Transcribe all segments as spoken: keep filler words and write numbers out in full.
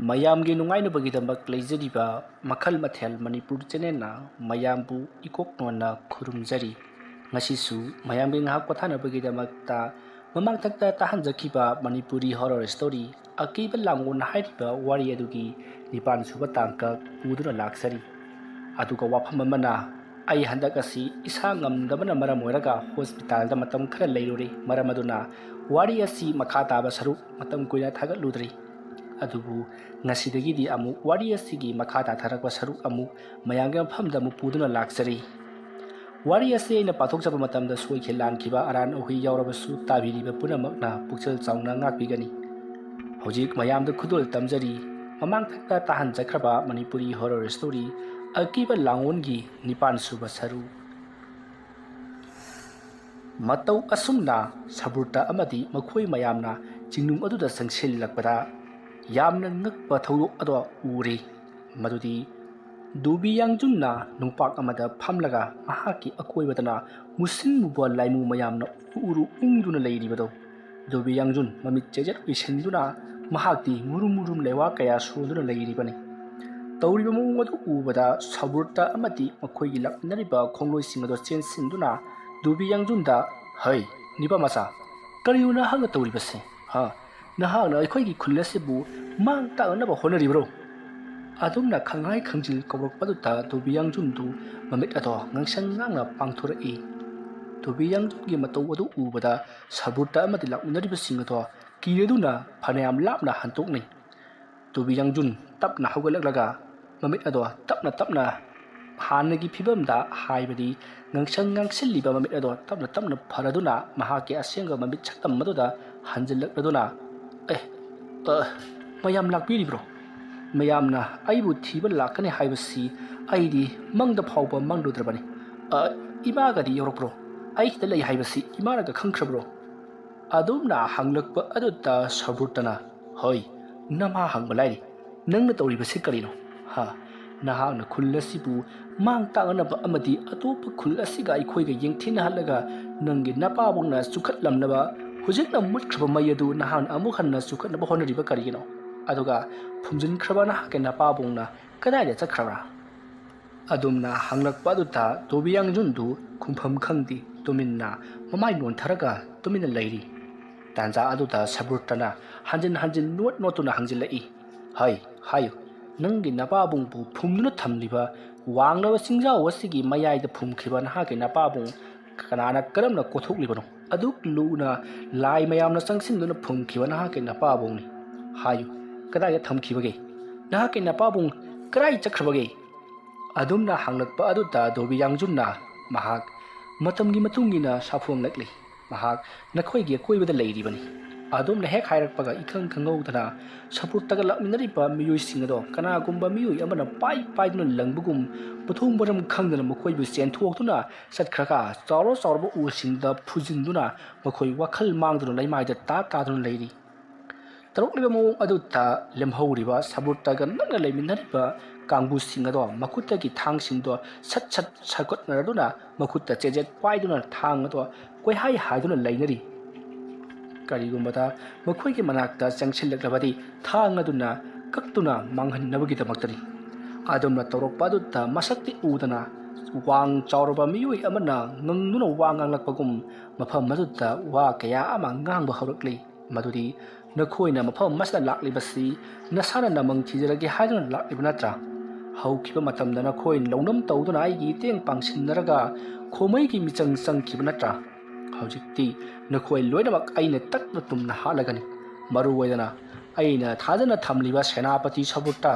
ꯃꯌꯥꯝꯒꯤ ꯅꯨꯡꯉꯥꯏꯅꯕꯒꯤꯗꯃꯛ ꯂꯩꯖꯔꯤꯕ ꯃꯈꯜ ꯃꯊꯦꯜ ꯃꯅꯤꯄꯨꯔ ꯆꯦꯅꯦꯜꯅ ꯃꯌꯥꯝꯕꯨ ꯏꯀꯣꯛ ꯅꯣꯟꯅ ꯈꯨꯔꯨꯝꯖꯔꯤ꯫ ꯉꯁꯤꯁꯨ ꯃꯌꯥꯝꯒꯤ ꯉꯥꯏꯍꯥꯛ ꯄꯣꯊꯥꯅꯕꯒꯤꯗꯃꯛꯇ ꯃꯃꯥꯡꯊꯛꯇ ꯇꯥꯍꯟꯖꯈꯤꯕ ꯃꯅꯤꯄꯨꯔꯤ ꯍꯣꯔꯔ ꯁ꯭ꯇꯣꯔꯤ ꯑꯀꯤꯕ ꯂꯥꯡꯑꯣꯟ ꯍꯥꯏꯔꯤꯕ ꯋꯥꯔꯤ ꯑꯗꯨꯒꯤ ꯅꯤꯄꯥꯟ ꯁꯨꯕ ꯇꯥꯡꯀꯛ ꯄꯨꯗꯨꯅ ꯂꯥꯛꯆꯔꯤ꯫ ꯑꯗꯨꯒ ꯋꯥꯐꯝ ꯑꯃꯅ, ꯑꯩ ꯍꯟꯗꯛ ꯑꯁꯤ ꯏꯁꯥ ꯉꯝꯗꯕꯅ ꯃꯔꯝ ꯑꯣꯏꯔꯒ ꯍꯣꯁꯄꯤꯇꯥꯜꯗ ꯃꯇꯝ ꯈꯔ ꯂꯩꯔꯨꯔꯦ꯫ ꯃꯔꯝ ꯑꯗꯨꯅ ꯋꯥꯔꯤ ꯑꯁꯤ ꯃꯈꯥ ꯇꯥꯕ ꯁꯔꯨꯛ ꯃꯇꯝ ꯀꯨꯏꯅ ꯊꯥꯒꯠꯂꯨꯗ꯭ꯔꯤ꯫ ꯑꯗꯨꯕꯨ ꯉꯁꯤꯗꯒꯤꯗꯤ ꯑꯃꯨꯛ ꯋꯥꯔꯤ ꯑꯁꯤꯒꯤ ꯃꯈꯥ ꯇꯥꯊꯔꯛꯄ ꯁꯔꯨꯛ ꯑꯃꯨꯛ ꯃꯌꯥꯝꯒꯤ ꯃꯐꯝꯗ ꯑꯃꯨꯛ ꯄꯨꯗꯨꯅ ꯂꯥꯛꯆꯔꯤ꯫ ꯋꯥꯔꯤ ꯑꯁꯤ ꯑꯩꯅ ꯄꯥꯊꯣꯛꯆꯕ ꯃꯇꯝꯗ ꯁꯣꯏꯈꯤ ꯂꯥꯟꯈꯤꯕ ꯑꯔꯥꯟ ꯑꯍꯨꯏ ꯌꯥꯎꯔꯕꯁꯨ ꯇꯥꯕꯤꯔꯤꯕ ꯄꯨꯝꯅꯃꯛꯅ ꯄꯨꯛꯆꯦꯜ ꯆꯥꯎꯅ ꯉꯥꯛꯄꯤꯒꯅꯤ꯫ ꯍꯧꯖꯤꯛ ꯃꯌꯥꯝꯗ ꯈꯨꯗꯣꯜ ꯇꯝꯖꯔꯤ ꯃꯃꯥꯡꯊꯛꯇ ꯇꯥꯍꯟꯖꯈ꯭ꯔꯕ ꯃꯅꯤꯄꯨꯔꯤ ꯍꯣꯔꯔ ꯁ꯭ꯇꯣꯔꯤ ꯑꯀꯤꯕ ꯂꯥꯡꯑꯣꯟꯒꯤ ꯅꯤꯄꯥꯟ ꯁꯨꯕ ꯁꯔꯨꯛ꯫ ꯃꯇꯧ ꯑꯁꯨꯝꯅ ꯁꯕꯨꯔꯇ ꯑꯃꯗꯤ ꯃꯈꯣꯏ ꯃꯌꯥꯝꯅ ꯆꯤꯡꯅꯨꯡ ꯑꯗꯨꯗ ꯆꯪꯁꯤꯜꯂꯛꯄꯗ ꯌꯥꯝꯅ ꯉꯛꯄ ꯊꯧꯗꯣꯛ ꯑꯗꯣ ꯎꯔꯦ꯫ ꯃꯗꯨꯗꯤ ꯗꯨꯕꯤ ꯌꯥꯡꯖꯨꯟꯅ ꯅꯨꯡꯄꯥꯛ ꯑꯃꯗ ꯐꯝꯂꯒ ꯃꯍꯥꯛꯀꯤ ꯑꯀꯣꯏꯕꯗꯅ ꯃꯨꯁꯤꯟ ꯃꯨꯕ ꯂꯥꯏꯃꯨ ꯃꯌꯥꯝꯅ ꯎꯔꯨ ꯎꯪꯗꯨꯅ ꯂꯩꯔꯤꯕꯗꯣ꯫ ꯗꯨꯕꯤ ꯌꯥꯡꯖꯨꯟ ꯃꯃꯤꯠ ꯆꯦꯖꯦꯠ ꯎꯏꯁꯤꯟꯗꯨꯅ ꯃꯍꯥꯛꯇꯤ ꯃꯨꯔꯨꯝ ꯃꯨꯔꯨꯝ ꯂꯩꯋꯥ ꯀꯌꯥ ꯁꯣꯟꯗꯨꯅ ꯂꯩꯔꯤꯕꯅꯤ꯫ ꯇꯧꯔꯤꯕ ꯃꯑꯣꯡ ꯑꯗꯨ ꯎꯕꯗ ꯁꯕꯨꯔꯇ ꯑꯃꯗꯤ ꯃꯈꯣꯏꯒꯤ ꯂꯥꯛꯃꯤꯟꯅꯔꯤꯕ ꯈꯣꯡꯂꯣꯏꯁꯤꯡ ꯑꯗꯨ ꯆꯦꯟꯁꯤꯟꯗꯨꯅ ꯗꯨꯕꯤ ꯌꯥꯡꯖꯨꯟꯗ, "ꯍꯩ, ꯅꯤꯄꯥ ꯃꯆꯥ, ꯀꯔꯤꯅꯣ ꯅꯍꯥꯛꯅ ꯇꯧꯔꯤꯕꯁꯦ? ꯍꯥ? ꯅꯍꯥꯛꯅ ꯑꯩꯈꯣꯏꯒꯤ ꯈꯨꯜ ꯑꯁꯤꯕꯨ ꯃꯥꯡ ꯇꯥꯛꯅꯅꯕ ꯍꯣꯠꯅꯔꯤꯕ꯭ꯔꯣ?" ꯑꯗꯨꯝꯅ ꯈꯪꯍꯥꯏ ꯈꯪꯖꯤꯜ ꯀꯧꯔꯛꯄꯗꯨꯗ ꯗꯨꯕꯤ ꯌꯥꯡꯖꯨꯟꯗꯨ ꯃꯃꯤꯠ ꯑꯗꯣ ꯉꯥꯡꯁꯪ ꯉꯥꯡꯅ ꯄꯥꯡꯊꯣꯔꯛꯏ꯫ ꯗꯨꯕꯤ ꯌꯥꯡꯖꯨꯟꯒꯤ ꯃꯇꯧ ꯑꯗꯨ ꯎꯕꯗ ꯁꯕꯨꯔꯇ ꯑꯃꯗꯤ ꯂꯥꯛꯃꯤꯟꯅꯔꯤꯕꯁꯤꯡ ꯑꯗꯣ ꯀꯤꯔꯗꯨꯅ ꯐꯅꯌꯥꯝ ꯂꯥꯞꯅ ꯍꯟꯇꯣꯛꯅꯩ꯫ ꯗꯨꯕꯤ ꯌꯥꯡꯖꯨꯟ ꯇꯞꯅ ꯍꯧꯒꯠꯂꯛꯂꯒ ꯃꯃꯤꯠ ꯑꯗꯣ ꯇꯞꯅ ꯇꯞꯅ ꯍꯥꯟꯅꯒꯤ ꯐꯤꯕꯝꯗ, ꯍꯥꯏꯕꯗꯤ ꯉꯥꯡꯁꯪ ꯉꯥꯡꯁꯤꯜꯂꯤꯕ ꯃꯃꯤꯠ ꯑꯗꯣ ꯇꯞꯅ ꯇꯞꯅ ꯐꯔꯗꯨꯅ ꯃꯍꯥꯛꯀꯤ ꯑꯁꯦꯡꯕ ꯃꯃꯤꯠ ꯁꯛꯇꯝ ꯑꯗꯨꯗ ꯍꯟꯖꯤꯜꯂꯛꯂꯗꯨꯅ, "ꯑꯦ, ꯑ, ꯃꯌꯥꯝ ꯂꯥꯛꯄꯤꯔꯤꯕ꯭ꯔꯣ? ꯃꯌꯥꯝꯅ ꯑꯩꯕꯨ ꯊꯤꯕ ꯂꯥꯛꯀꯅꯤ ꯍꯥꯏꯕꯁꯤ ꯑꯩꯗꯤ ꯃꯪꯗ ꯐꯥꯎꯕ ꯃꯪꯂꯨꯗ꯭ꯔꯕꯅꯤ꯫ ꯑ, ꯏꯃꯥꯒꯗꯤ ꯌꯧꯔꯛꯄ꯭ꯔꯣ? ꯑꯩ ꯁꯤꯗ ꯂꯩ ꯍꯥꯏꯕꯁꯤ ꯏꯃꯥꯅꯒ ꯈꯪꯈ꯭ꯔꯕ꯭ꯔꯣ?" ꯑꯗꯨꯝꯅ ꯍꯪꯂꯛꯄ ꯑꯗꯨꯗ ꯁꯕꯨꯔꯇꯅ, "ꯍꯣꯏ, ꯅꯃꯥ ꯍꯪꯕ ꯂꯥꯏꯔꯤ꯫ ꯅꯪꯅ ꯇꯧꯔꯤꯕꯁꯤ ꯀꯔꯤꯅꯣ? ꯍꯥ? ꯅꯍꯥꯛꯅ ꯈꯨꯜ ꯑꯁꯤꯕꯨ ꯃꯥꯡ ꯇꯥꯛꯅꯅꯕ ꯑꯃꯗꯤ ꯑꯇꯣꯞꯄ ꯈꯨꯜ ꯑꯁꯤꯒ ꯑꯩꯈꯣꯏꯒ ꯌꯦꯡꯊꯤꯅꯍꯜꯂꯒ ꯅꯪꯒꯤ ꯅꯄꯥꯕꯨꯡꯅ ꯆꯨꯈꯠꯂꯝꯅꯕ ꯍꯧꯖꯤꯛꯅ ꯃꯨꯠꯈ꯭ꯔꯕ ꯃꯩ ꯑꯗꯨ ꯅꯍꯥꯛꯅ ꯑꯃꯨꯛ ꯍꯟꯅ ꯆꯨꯈꯠꯅꯕ ꯍꯣꯠꯅꯔꯤꯕ ꯀꯔꯤꯒꯤꯅꯣ? ꯑꯗꯨꯒ ꯐꯨꯝꯖꯤꯟꯈ꯭ꯔꯕ ꯅꯍꯥꯛꯀꯤ ꯅꯄꯥꯕꯨꯡꯅ ꯀꯗꯥꯏꯗ ꯆꯠꯈ꯭ꯔꯕ꯭ꯔꯥ?" ꯑꯗꯨꯝꯅ ꯍꯪꯂꯛꯄ ꯑꯗꯨꯗ ꯗꯣꯕꯤꯌꯥꯡꯖꯨꯟꯗꯨ ꯈꯨꯝꯐꯝ ꯈꯪꯗꯦ, ꯇꯨꯃꯤꯟꯅ ꯃꯃꯥꯏ ꯅꯣꯟꯊꯔꯒ ꯇꯨꯃꯤꯟꯅ ꯂꯩꯔꯤ꯫ ꯇꯥꯟꯖꯥ ꯑꯗꯨꯗ ꯁꯕ꯭ꯔꯨꯇꯅ ꯍꯟꯖꯤꯟ ꯍꯟꯖꯤꯟ ꯅꯣꯠ ꯅꯣꯠꯇꯨꯅ ꯍꯪꯖꯤꯜꯂꯛꯏ, "ꯍꯩ, ꯍꯥꯏꯌꯨ, ꯅꯪꯒꯤ ꯅꯄꯥꯕꯨꯡꯕꯨ ꯐꯨꯝꯗꯨꯅ ꯊꯝꯂꯤꯕ ꯋꯥꯡꯂꯕ ꯆꯤꯡꯖꯥꯎ ꯑꯁꯤꯒꯤ ꯃꯌꯥꯏꯗ ꯐꯨꯝꯈꯤꯕ ꯅꯍꯥꯛꯀꯤ ꯅꯄꯥꯕꯨꯡ ꯀꯅꯥꯅ ꯀꯔꯝꯅ ꯀꯣꯊꯣꯛꯂꯤꯕꯅꯣ? ꯑꯗꯨꯛ ꯂꯨꯅ ꯂꯥꯏ ꯃꯌꯥꯝꯅ ꯆꯪꯁꯤꯟꯗꯨꯅ ꯐꯨꯝꯈꯤꯕ ꯅꯍꯥꯛꯀꯤ ꯅꯄꯥꯕꯨꯡꯅꯤ꯫ ꯍꯥꯏꯌꯨ, ꯀꯗꯥꯏꯗ ꯊꯝꯈꯤꯕꯒꯦ? ꯅꯍꯥꯛꯀꯤ ꯅꯄꯥꯕꯨꯡ ꯀꯗꯥꯏ ꯆꯠꯈ꯭ꯔꯕꯒꯦ?" ꯑꯗꯨꯝꯅ ꯍꯪꯂꯛꯄ ꯑꯗꯨꯗ ꯗꯣꯕꯤ ꯌꯥꯡꯖꯨꯟꯅ ꯃꯍꯥꯛ ꯃꯇꯝꯒꯤ ꯃꯇꯨꯡ ꯏꯟꯅ ꯁꯥꯐꯣꯡꯂꯛꯂꯤ꯫ ꯃꯍꯥꯛ ꯅꯈꯣꯏꯒꯤ ꯑꯀꯣꯏꯕꯗ ꯂꯩꯔꯤꯕꯅꯤ꯫ ꯑꯗꯨꯝꯅ ꯍꯦꯛ ꯍꯥꯏꯔꯛꯄꯒ ꯏꯈꯪ ꯈꯪꯍꯧꯗꯅ ꯁꯕ꯭ꯔꯨꯇꯒ ꯂꯥꯛꯃꯤꯟꯅꯔꯤꯕ ꯃꯤꯑꯣꯏꯁꯤꯡ ꯑꯗꯣ ꯀꯅꯥꯒꯨꯝꯕ ꯃꯤꯑꯣꯏ ꯑꯃꯅ ꯄꯥꯏ ꯄꯥꯏꯗꯨꯅ ꯂꯪꯕꯒꯨꯝ ꯃꯊꯣꯡ ꯃꯔꯝ ꯈꯪꯗꯅ ꯃꯈꯣꯏꯕꯨ ꯆꯦꯟꯊꯣꯛꯇꯨꯅ ꯆꯠꯈ꯭ꯔꯒ ꯆꯥꯎꯔ ꯆꯥꯎꯔꯕ ꯎꯁꯤꯡꯗ ꯐꯨꯖꯤꯟꯗꯨꯅ ꯃꯈꯣꯏ ꯋꯥꯈꯜ ꯃꯥꯡꯗꯨꯅ ꯂꯩꯃꯥꯏꯗ ꯇꯥ ꯇꯥꯗꯨꯅ ꯂꯩꯔꯤ꯫ ꯇꯧꯔꯛꯂꯤꯕ ꯃꯑꯣꯡ ꯑꯗꯨꯗ ꯂꯦꯝꯍꯧꯔꯤꯕ ꯁꯕ꯭ꯔꯨꯇꯒ ꯅꯛꯅ ꯂꯩꯃꯤꯟꯅꯔꯤꯕ ꯀꯥꯡꯕꯨꯁꯤꯡ ꯑꯗꯣ ꯃꯈꯨꯠꯇꯒꯤ ꯊꯥꯡꯁꯤꯡꯗꯣ ꯁꯠ ꯁꯠ ꯁꯥꯒꯠꯅꯔꯗꯨꯅ ꯃꯈꯨꯠꯇ ꯆꯦꯖꯦꯠ ꯄꯥꯏꯗꯨꯅ ꯊꯥꯡ ꯑꯗꯣ ꯀꯣꯏꯍꯥꯏ ꯍꯥꯏꯗꯨꯅ ꯂꯩꯅꯔꯤ꯫ ꯀꯔꯤꯒꯨꯝꯕꯗ ꯃꯈꯣꯏꯒꯤ ꯃꯅꯥꯛꯇ ꯆꯪꯁꯤꯜꯂꯛꯂꯕꯗꯤ ꯊꯥꯡ ꯑꯗꯨꯅ ꯀꯛꯇꯨꯅ ꯃꯥꯡꯍꯟꯅꯕꯒꯤꯗꯃꯛꯇꯅꯤ꯫ ꯑꯗꯨꯝꯅ ꯇꯧꯔꯛꯄ ꯑꯗꯨꯗ ꯃꯁꯛꯇꯤ ꯎꯗꯅ ꯋꯥꯡ ꯆꯥꯎꯔꯕ ꯃꯤꯑꯣꯏ ꯑꯃꯅ ꯉꯪꯗꯨꯅ ꯋꯥ ꯉꯥꯡꯂꯛꯄꯒꯨꯝ ꯃꯐꯝ ꯑꯗꯨꯗ ꯋꯥ ꯀꯌꯥ ꯑꯃ ꯉꯥꯡꯕ ꯍꯧꯔꯛꯂꯤ꯫ ꯃꯗꯨꯗꯤ, "ꯅꯈꯣꯏꯅ ꯃꯐꯝ ꯑꯁꯤꯗ ꯂꯥꯛꯂꯤꯕꯁꯤ ꯅꯁꯥꯅ ꯅꯃꯪ ꯊꯤꯖꯔꯒꯦ ꯍꯥꯏꯗꯨꯅ ꯂꯥꯛꯂꯤꯕ ꯅꯠꯇ꯭ꯔꯥ? ꯍꯧꯈꯤꯕ ꯃꯇꯝꯗ ꯅꯈꯣꯏꯅ ꯂꯧꯅꯝ ꯇꯧꯗꯨꯅ ꯑꯩꯒꯤ ꯏꯇꯦꯡ ꯄꯥꯡꯁꯤꯟꯅꯔꯒ ꯈꯣꯃꯩꯒꯤ ꯃꯤꯆꯪ ꯆꯪꯈꯤꯕ ꯅꯠꯇ꯭ꯔꯥ? ꯍꯧꯖꯤꯛꯇꯤ ꯅꯈꯣꯏ ꯂꯣꯏꯅꯃꯛ ꯑꯩꯅ ꯇꯠꯅ ꯇꯨꯝꯅ ꯍꯥꯠꯂꯒꯅꯤ꯫ ꯃꯔꯨ ꯑꯣꯏꯗꯅ ꯑꯩꯅ ꯊꯥꯖꯅ ꯊꯝꯂꯤꯕ ꯁꯦꯅꯥꯄꯇꯤ ꯁꯕ꯭ꯔꯨꯇ,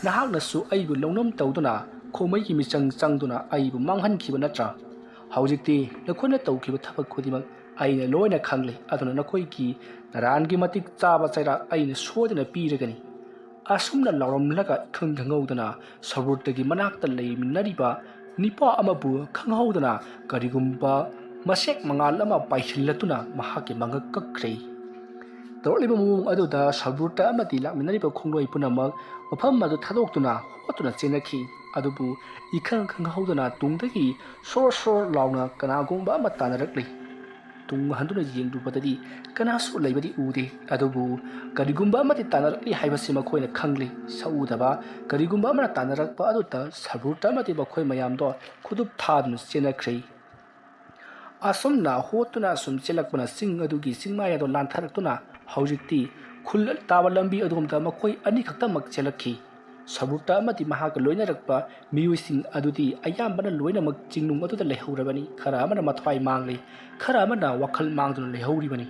ꯅꯍꯥꯛꯅꯁꯨ ꯑꯩꯕꯨ ꯂꯧꯅꯝ ꯇꯧꯗꯨꯅ ꯈꯣꯃꯩꯒꯤ ꯃꯤꯆꯪ ꯆꯪꯗꯨꯅ ꯑꯩꯕꯨ ꯃꯥꯡꯍꯟꯈꯤꯕ ꯅꯠꯇ꯭ꯔꯥ? ꯍꯧꯖꯤꯛꯇꯤ ꯅꯈꯣꯏꯅ ꯇꯧꯈꯤꯕ ꯊꯕꯛ ꯈꯨꯗꯤꯡꯃꯛ ꯑꯩꯅ ꯂꯣꯏꯅ ꯈꯪꯂꯦ, ꯑꯗꯨꯅ ꯅꯈꯣꯏꯒꯤ ꯅꯔꯥꯟꯒꯤ ꯃꯇꯤꯛ ꯆꯥꯕ ꯆꯩꯔꯥꯛ ꯑꯩꯅ ꯁꯣꯏꯗꯅ ꯄꯤꯔꯒꯅꯤ꯫" ꯑꯁꯨꯝꯅ ꯂꯥꯎꯔꯝꯂꯒ ꯏꯈꯪ ꯈꯪꯍꯧꯗꯅ ꯁꯕ꯭ꯔꯨꯇꯒꯤ ꯃꯅꯥꯛꯇ ꯂꯩꯃꯤꯟꯅꯔꯤꯕ ꯅꯤꯄꯥ ꯑꯃꯕꯨ ꯈꯪꯍꯧꯗꯅ ꯀꯔꯤꯒꯨꯝꯕ ꯃꯁꯦꯛ ꯃꯉꯥꯜ ꯑꯃ ꯄꯥꯏꯁꯤꯜꯂꯛꯇꯨꯅ ꯃꯍꯥꯛꯀꯤ ꯃꯉꯛ ꯀꯛꯈ꯭ꯔꯦ꯫ ꯇꯧꯔꯛꯂꯤꯕ ꯃꯑꯣꯡ ꯑꯗꯨꯗ ꯁꯕ꯭ꯔꯨꯇ ꯑꯃꯗꯤ ꯂꯥꯛꯃꯤꯟꯅꯔꯤꯕ ꯈꯣꯡꯂꯣꯏ ꯄꯨꯝꯅꯃꯛ ꯃꯐꯝ ꯑꯗꯨ ꯊꯥꯗꯣꯛꯇꯨꯅ ꯍꯣꯠꯇꯨꯅ ꯆꯦꯟꯅꯈꯤ꯫ ꯑꯗꯨꯕꯨ ꯏꯈꯪ ꯈꯪꯍꯧꯗꯅ ꯇꯨꯡꯗꯒꯤ ꯁꯣꯔ ꯁꯣꯔ ꯂꯥꯎꯅ ꯀꯅꯥꯒꯨꯝꯕ ꯑꯃ ꯇꯥꯟꯅꯔꯛꯂꯤ꯫ ꯇꯨꯡ ꯍꯟꯗꯨꯅ ꯌꯦꯡꯂꯨꯕꯗꯗꯤ ꯀꯅꯥꯁꯨ ꯂꯩꯕꯗꯤ ꯎꯗꯦ꯫ ꯑꯗꯨꯕꯨ ꯀꯔꯤꯒꯨꯝꯕ ꯑꯃꯗꯤ ꯇꯥꯟꯅꯔꯛꯂꯤ ꯍꯥꯏꯕꯁꯤ ꯃꯈꯣꯏꯅ ꯈꯪꯂꯤ꯫ ꯁꯛꯎꯗꯕ ꯀꯔꯤꯒꯨꯝꯕ ꯑꯃꯅ ꯇꯥꯟꯅꯔꯛꯄ ꯑꯗꯨꯗ ꯁꯕ꯭ꯔꯨꯇ ꯑꯃꯗꯤ ꯃꯈꯣꯏ ꯃꯌꯥꯝꯗꯣ ꯈꯨꯗꯨꯞ ꯊꯥꯗꯨꯅ ꯆꯦꯟꯅꯈ꯭ꯔꯦ꯫ ꯑꯁꯨꯝꯅ ꯍꯣꯠꯇꯨꯅ ꯑꯁꯨꯝ ꯆꯦꯜꯂꯛꯄꯅ ꯆꯤꯡ ꯑꯗꯨꯒꯤ ꯆꯤꯡꯃꯥꯏ ꯑꯗꯣ ꯂꯥꯟꯊꯔꯛꯇꯨꯅ ꯍꯧꯖꯤꯛꯇꯤ ꯈꯨꯜ ꯇꯥꯕ ꯂꯝꯕꯤ ꯑꯗꯣꯝꯗ ꯃꯈꯣꯏ ꯑꯅꯤꯈꯛꯇꯃꯛ ꯆꯦꯜꯂꯛꯈꯤ꯫ ꯁꯕ꯭ꯔꯨꯇ ꯑꯃꯗꯤ ꯃꯍꯥꯛꯀ ꯂꯣꯏꯅꯔꯛꯄ ꯃꯤꯑꯣꯏꯁꯤꯡ ꯑꯗꯨꯗꯤ ꯑꯌꯥꯝꯕꯅ ꯂꯣꯏꯅꯃꯛ ꯆꯤꯡꯅꯨꯡ ꯑꯗꯨꯗ ꯂꯩꯍꯧꯔꯕꯅꯤ꯫ ꯈꯔ ꯑꯃꯅ ꯃꯊ꯭ꯋꯥꯏ ꯃꯥꯡꯂꯤ, ꯈꯔ ꯑꯃꯅ ꯋꯥꯈꯜ ꯃꯥꯡꯗꯨꯅ ꯂꯩꯍꯧꯔꯤꯕꯅꯤ꯫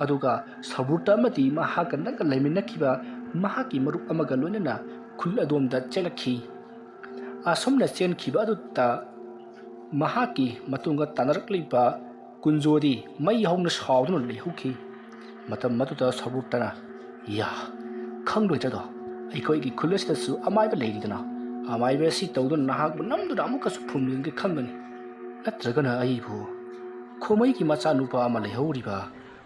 ꯑꯗꯨꯒ ꯁꯕ꯭ꯔꯨꯇ ꯑꯃꯗꯤ ꯃꯍꯥꯛꯀ ꯅꯛꯅ ꯂꯩꯃꯤꯟꯅꯈꯤꯕ ꯃꯍꯥꯛꯀꯤ ꯃꯔꯨꯞ ꯑꯃꯒ ꯂꯣꯏꯅꯅ ꯈꯨꯜ ꯑꯗꯣꯝꯗ ꯆꯦꯜꯂꯛꯈꯤ꯫ ꯑꯁꯨꯝꯅ ꯆꯦꯟꯈꯤꯕ ꯑꯗꯨꯗ ꯃꯍꯥꯛꯀꯤ ꯃꯇꯨꯡꯗ ꯇꯥꯟꯅꯔꯛꯂꯤꯕ ꯀꯨꯟꯖꯣꯗꯤ ꯃꯩ ꯍꯧꯅ ꯁꯥꯎꯗꯨꯅ ꯂꯩꯍꯧꯈꯤ꯫ ꯃꯇꯝ ꯑꯗꯨꯗ ꯁꯕ꯭ꯔꯨꯇꯅ, "ꯌꯥ, ꯈꯪꯂꯣꯏꯗ꯭ꯔꯗꯣ? ꯑꯩꯈꯣꯏꯒꯤ ꯈꯨꯜ ꯑꯁꯤꯗꯁꯨ ꯑꯃꯥꯏꯕ ꯂꯩꯔꯤꯗꯅ꯫ ꯑꯃꯥꯏꯕ ꯑꯁꯤ ꯇꯧꯗꯨꯅ ꯅꯍꯥꯛꯄꯨ ꯅꯝꯗꯨꯅ ꯑꯃꯨꯛꯀꯁꯨ ꯐꯨꯝꯂꯦꯟꯒꯦ ꯈꯟꯕꯅꯤ꯫ ꯅꯠꯇ꯭ꯔꯒꯅ ꯑꯩꯕꯨ ꯈꯣꯃꯩꯒꯤ ꯃꯆꯥꯅꯨꯄꯥ ꯑꯃ ꯂꯩꯍꯧꯔꯤꯕ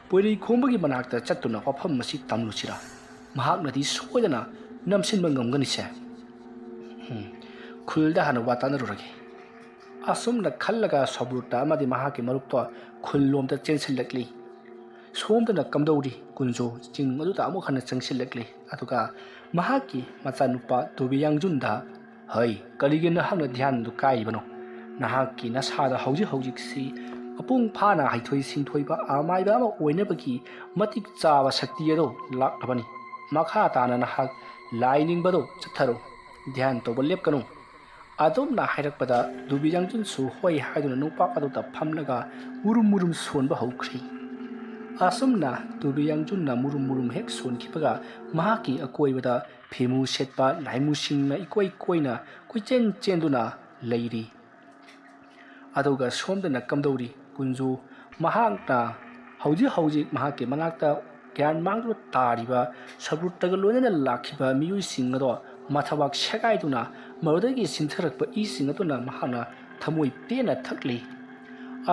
ꯄꯣꯏꯔꯩ ꯈꯣꯝꯕꯒꯤ ꯃꯅꯥꯛꯇ ꯆꯠꯇꯨꯅ ꯋꯥꯐꯝ ꯑꯁꯤ ꯇꯝꯂꯨꯁꯤꯔꯥ? ꯃꯍꯥꯛꯅꯗꯤ ꯁꯣꯏꯗꯅ ꯅꯝꯁꯤꯟꯕ ꯉꯝꯒꯅꯤꯁꯦ꯫ ꯎꯝ, ꯈꯨꯜꯗ ꯍꯥꯟꯅ ꯋꯥ ꯇꯥꯟꯅꯔꯨꯔꯒꯦ"꯫ ꯑꯁꯨꯝꯅ ꯈꯜꯂꯒ ꯁꯕ꯭ꯔꯨꯇ ꯑꯃꯗꯤ ꯃꯍꯥꯛꯀꯤ ꯃꯔꯨꯞꯇꯣ ꯈꯨꯜꯂꯣꯝꯗ ꯆꯦꯟꯁꯤꯜꯂꯛꯂꯤ꯫ ꯁꯣꯝꯗꯅ ꯀꯝꯗꯧꯔꯤ ꯀꯨꯟꯖꯣ ꯆꯤꯡ ꯑꯗꯨꯗ ꯑꯃꯨꯛ ꯍꯟꯅ ꯆꯪꯁꯤꯜꯂꯛꯂꯤ꯫ ꯑꯗꯨꯒ ꯃꯍꯥꯛꯀꯤ ꯃꯆꯥꯅꯨꯄꯥ ꯇꯣꯕꯤ ꯌꯥꯡꯖꯨꯟꯗ, "ꯍꯩ, ꯀꯔꯤꯒꯤ ꯅꯍꯥꯛꯅ ꯙ꯭ꯌꯥꯟꯗꯨ ꯀꯥꯏꯔꯤꯕꯅꯣ? ꯅꯍꯥꯛꯀꯤ ꯅꯁꯥꯗ ꯍꯧꯖꯤꯛ ꯍꯧꯖꯤꯛꯁꯤ ꯃꯄꯨꯡ ꯐꯥꯅ ꯍꯩꯊꯣꯏ ꯁꯤꯡꯊꯣꯏꯕ ꯑꯃꯥꯏꯕ ꯑꯃ ꯑꯣꯏꯅꯕꯒꯤ ꯃꯇꯤꯛ ꯆꯥꯕ ꯁꯛꯇꯤ ꯑꯗꯨ ꯂꯥꯛꯂꯕꯅꯤ꯫ ꯃꯈꯥ ꯇꯥꯅ ꯅꯍꯥꯛ ꯂꯥꯏ ꯅꯤꯡꯕꯗꯨ ꯆꯠꯊꯔꯨ꯫ ꯙ꯭ꯌꯥꯟ ꯇꯧꯕ ꯂꯦꯞꯀꯅꯨ"꯫ ꯑꯗꯨꯝꯅ ꯍꯥꯏꯔꯛꯄꯗ ꯇꯨꯕꯤ ꯌꯥꯡꯖꯨꯟꯁꯨ ꯍꯣꯏ ꯍꯥꯏꯗꯨꯅ ꯅꯨꯄꯥ ꯑꯗꯨꯗ ꯐꯝꯂꯒ ꯃꯨꯔꯨꯝ ꯃꯨꯔꯨꯝ ꯁꯣꯟꯕ ꯍꯧꯈ꯭ꯔꯦ꯫ ꯑꯁꯨꯝꯅ ꯇꯨꯕꯤ ꯌꯥꯡꯖꯨꯟꯅ ꯃꯨꯔꯨꯝ ꯃꯨꯔꯨꯝ ꯍꯦꯛ ꯁꯣꯟꯈꯤꯕꯒ ꯃꯍꯥꯛꯀꯤ ꯑꯀꯣꯏꯕꯗ ꯐꯤꯃꯨ ꯁꯦꯠꯄ ꯂꯥꯏꯃꯨꯁꯤꯡꯅ ꯏꯀꯣꯏ ꯀꯣꯏꯅ ꯀꯣꯏꯆꯦꯟ ꯆꯦꯟꯗꯨꯅ ꯂꯩꯔꯤ꯫ ꯑꯗꯨꯒ ꯁꯣꯝꯗꯅ ꯀꯝꯗꯧꯔꯤ ꯀꯨꯟꯖꯨ, ꯃꯍꯥꯛꯅ ꯍꯧꯖꯤꯛ ꯍꯧꯖꯤꯛ ꯃꯍꯥꯛꯀꯤ ꯃꯅꯥꯛꯇ ꯒ꯭ꯌꯥꯟ ꯃꯥꯡꯗꯨꯅ ꯇꯥꯔꯤꯕ ꯁꯕ꯭ꯔꯨꯇꯒ ꯂꯣꯏꯅꯅ ꯂꯥꯛꯈꯤꯕ ꯃꯤꯑꯣꯏꯁꯤꯡ ꯑꯗꯣ ꯃꯊꯕꯥꯛ ꯁꯦꯒꯥꯏꯗꯨꯅ ꯃꯗꯨꯗꯒꯤ ꯆꯤꯟꯊꯔꯛꯄ ꯏꯁꯤꯡ ꯑꯗꯨꯅ ꯃꯍꯥꯛꯅ ꯊꯃꯣꯏ ꯄꯦꯟꯅ ꯊꯛꯂꯤ꯫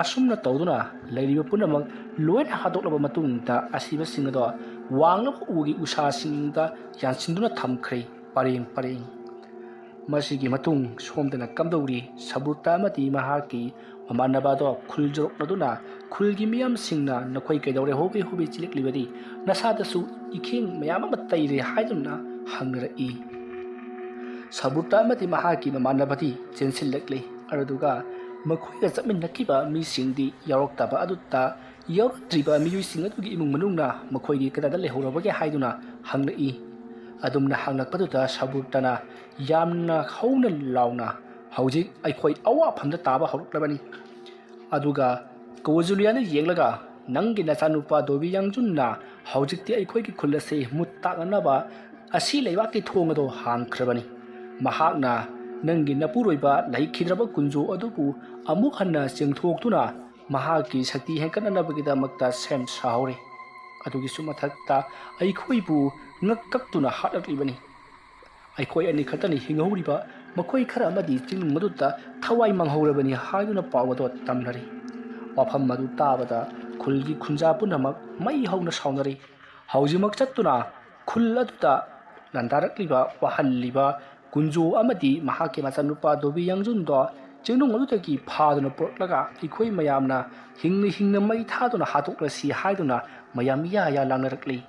ꯑꯁꯨꯝꯅ ꯇꯧꯗꯨꯅ ꯂꯩꯔꯤꯕ ꯄꯨꯝꯅꯃꯛ ꯂꯣꯏꯅ ꯍꯥꯠꯇꯣꯛꯂꯕ ꯃꯇꯨꯡꯗ ꯑꯁꯤꯕꯁꯤꯡ ꯑꯗꯣ ꯋꯥꯡꯂꯕ ꯎꯒꯤ ꯎꯁꯥꯁꯤꯡꯗ ꯌꯥꯟꯁꯤꯟꯗꯨꯅ ꯊꯝꯈ꯭ꯔꯦ ꯄꯔꯦꯡ ꯄꯔꯦꯡ꯫ ꯃꯁꯤꯒꯤ ꯃꯇꯨꯡ ꯁꯣꯝꯗꯅ ꯀꯝꯗꯧꯔꯤ ꯁꯕ꯭ꯔꯨꯇ ꯑꯃꯗꯤ ꯃꯍꯥꯛꯀꯤ ꯃꯃꯥꯟꯅꯕ ꯑꯗꯣ ꯈꯨꯜ ꯌꯧꯔꯛꯂꯗꯨꯅ ꯈꯨꯜꯒꯤ ꯃꯤꯌꯥꯝꯁꯤꯡꯅ "ꯅꯈꯣꯏ ꯀꯩꯗꯧꯔꯦ ꯍꯣꯕꯦ ꯍꯣꯕꯦ ꯆꯦꯜꯂꯛꯂꯤꯕꯗꯤ? ꯅꯁꯥꯗꯁꯨ ꯏꯈꯦꯡ ꯃꯌꯥꯝ ꯑꯃ ꯇꯩꯔꯦ" ꯍꯥꯏꯗꯨꯅ ꯍꯪꯅꯔꯛꯏ꯫ ꯁꯕꯨꯔꯇ ꯑꯃꯗꯤ ꯃꯍꯥꯛꯀꯤ ꯃꯃꯥꯟꯅꯕꯗꯤ ꯆꯦꯟꯁꯤꯜꯂꯛꯂꯤ꯫ ꯑꯗꯨꯒ ꯃꯈꯣꯏꯒ ꯆꯠꯃꯤꯟꯅꯈꯤꯕ ꯃꯤꯁꯤꯡꯗꯤ ꯌꯥꯎꯔꯛꯇꯕ ꯑꯗꯨꯗ ꯌꯥꯎꯔꯛꯇ꯭ꯔꯤꯕ ꯃꯤꯑꯣꯏꯁꯤꯡ ꯑꯗꯨꯒꯤ ꯏꯃꯨꯡ ꯃꯅꯨꯡꯅ ꯃꯈꯣꯏꯒꯤ ꯀꯗꯥꯏꯗ ꯂꯩꯍꯧꯔꯕꯒꯦ ꯍꯥꯏꯗꯨꯅ ꯍꯪꯂꯛꯏ꯫ ꯑꯗꯨꯝꯅ ꯍꯪꯂꯛꯄꯗꯨꯗ ꯁꯕꯨꯔꯇꯅ ꯌꯥꯝꯅ ꯍꯧꯅ ꯂꯥꯎꯅ, "ꯍꯧꯖꯤꯛ ꯑꯩꯈꯣꯏ ꯑꯋꯥꯐꯝꯗ ꯇꯥꯕ ꯍꯧꯔꯛꯂꯕꯅꯤ꯫ ꯑꯗꯨꯒ ꯀꯣꯋꯥꯖꯨꯂꯤꯌꯥꯅ ꯌꯦꯡꯂꯒ, ꯅꯪꯒꯤ ꯅꯆꯥꯅꯨꯄꯥ ꯗꯣꯕꯤ ꯌꯥꯡꯖꯨꯟꯅ ꯍꯧꯖꯤꯛꯇꯤ ꯑꯩꯈꯣꯏꯒꯤ ꯈꯨꯜ ꯑꯁꯤ ꯃꯨꯠ ꯇꯥꯛꯅꯅꯕ ꯑꯁꯤ ꯂꯩꯕꯥꯛꯀꯤ ꯊꯣꯡ ꯑꯗꯣ ꯍꯥꯡꯈ꯭ꯔꯕꯅꯤ꯫ ꯃꯍꯥꯛꯅ ꯅꯪꯒꯤ ꯅꯄꯨꯔꯣꯏꯕ ꯂꯩꯈꯤꯗ꯭ꯔꯕ ꯀꯨꯟꯖꯣ ꯑꯗꯨꯕꯨ ꯑꯃꯨꯛ ꯍꯟꯅ ꯆꯦꯡꯊꯣꯛꯇꯨꯅ ꯃꯍꯥꯛꯀꯤ ꯁꯛꯇꯤ ꯍꯦꯟꯒꯠꯅꯅꯕꯒꯤꯗꯃꯛꯇ ꯁꯦꯝ ꯁꯥꯍꯧꯔꯤ꯫ ꯑꯗꯨꯒꯤꯁꯨ ꯃꯊꯛꯇ ꯑꯩꯈꯣꯏꯕꯨ ꯉꯛ ꯀꯛꯇꯨꯅ ꯍꯥꯠꯂꯛꯂꯤꯕꯅꯤ꯫ ꯑꯩꯈꯣꯏ ꯑꯅꯤ ꯈꯛꯇꯅꯤ ꯍꯤꯡꯍꯧꯔꯤꯕ, ꯃꯈꯣꯏ ꯈꯔ ꯑꯃꯗꯤ ꯆꯤꯡꯅꯨꯡ ꯑꯗꯨꯗ ꯊꯋꯥꯏ ꯃꯥꯡꯍꯧꯔꯕꯅꯤ" ꯍꯥꯏꯗꯨꯅ ꯄꯥꯎ ꯑꯗꯨ ꯇꯝꯅꯔꯤ꯫ ꯋꯥꯐꯝ ꯑꯗꯨ ꯇꯥꯕꯗ ꯈꯨꯜꯒꯤ ꯈꯨꯟꯖꯥ ꯄꯨꯝꯅꯃꯛ ꯃꯩ ꯍꯧꯅ ꯁꯥꯎꯅꯔꯤ꯫ ꯍꯧꯖꯤꯛꯃꯛ ꯆꯠꯇꯨꯅ ꯈꯨꯜ ꯑꯗꯨꯗ ꯂꯥꯟꯗꯥꯔꯛꯂꯤꯕ, ꯋꯥꯍꯜꯂꯤꯕ ꯀꯨꯟꯖꯣ ꯑꯃꯗꯤ ꯃꯍꯥꯛꯀꯤ ꯃꯆꯥꯅꯨꯄꯥ ꯗꯣꯕꯤ ꯌꯥꯡꯖꯨꯟꯗꯣ ꯆꯤꯡꯅꯨꯡ ꯑꯗꯨꯗꯒꯤ ꯐꯥꯗꯨꯅ ꯄꯨꯔꯛꯂꯒ ꯑꯩꯈꯣꯏ ꯃꯌꯥꯝꯅ ꯍꯤꯡꯅ ꯍꯤꯡꯅ ꯃꯩ ꯊꯥꯗꯨꯅ ꯍꯥꯠꯇꯣꯛꯂꯁꯤ ꯍꯥꯏꯗꯨꯅ ꯃꯌꯥꯝ ꯏꯌꯥ ꯏꯌꯥ ꯂꯥꯡꯅꯔꯛꯂꯤ꯫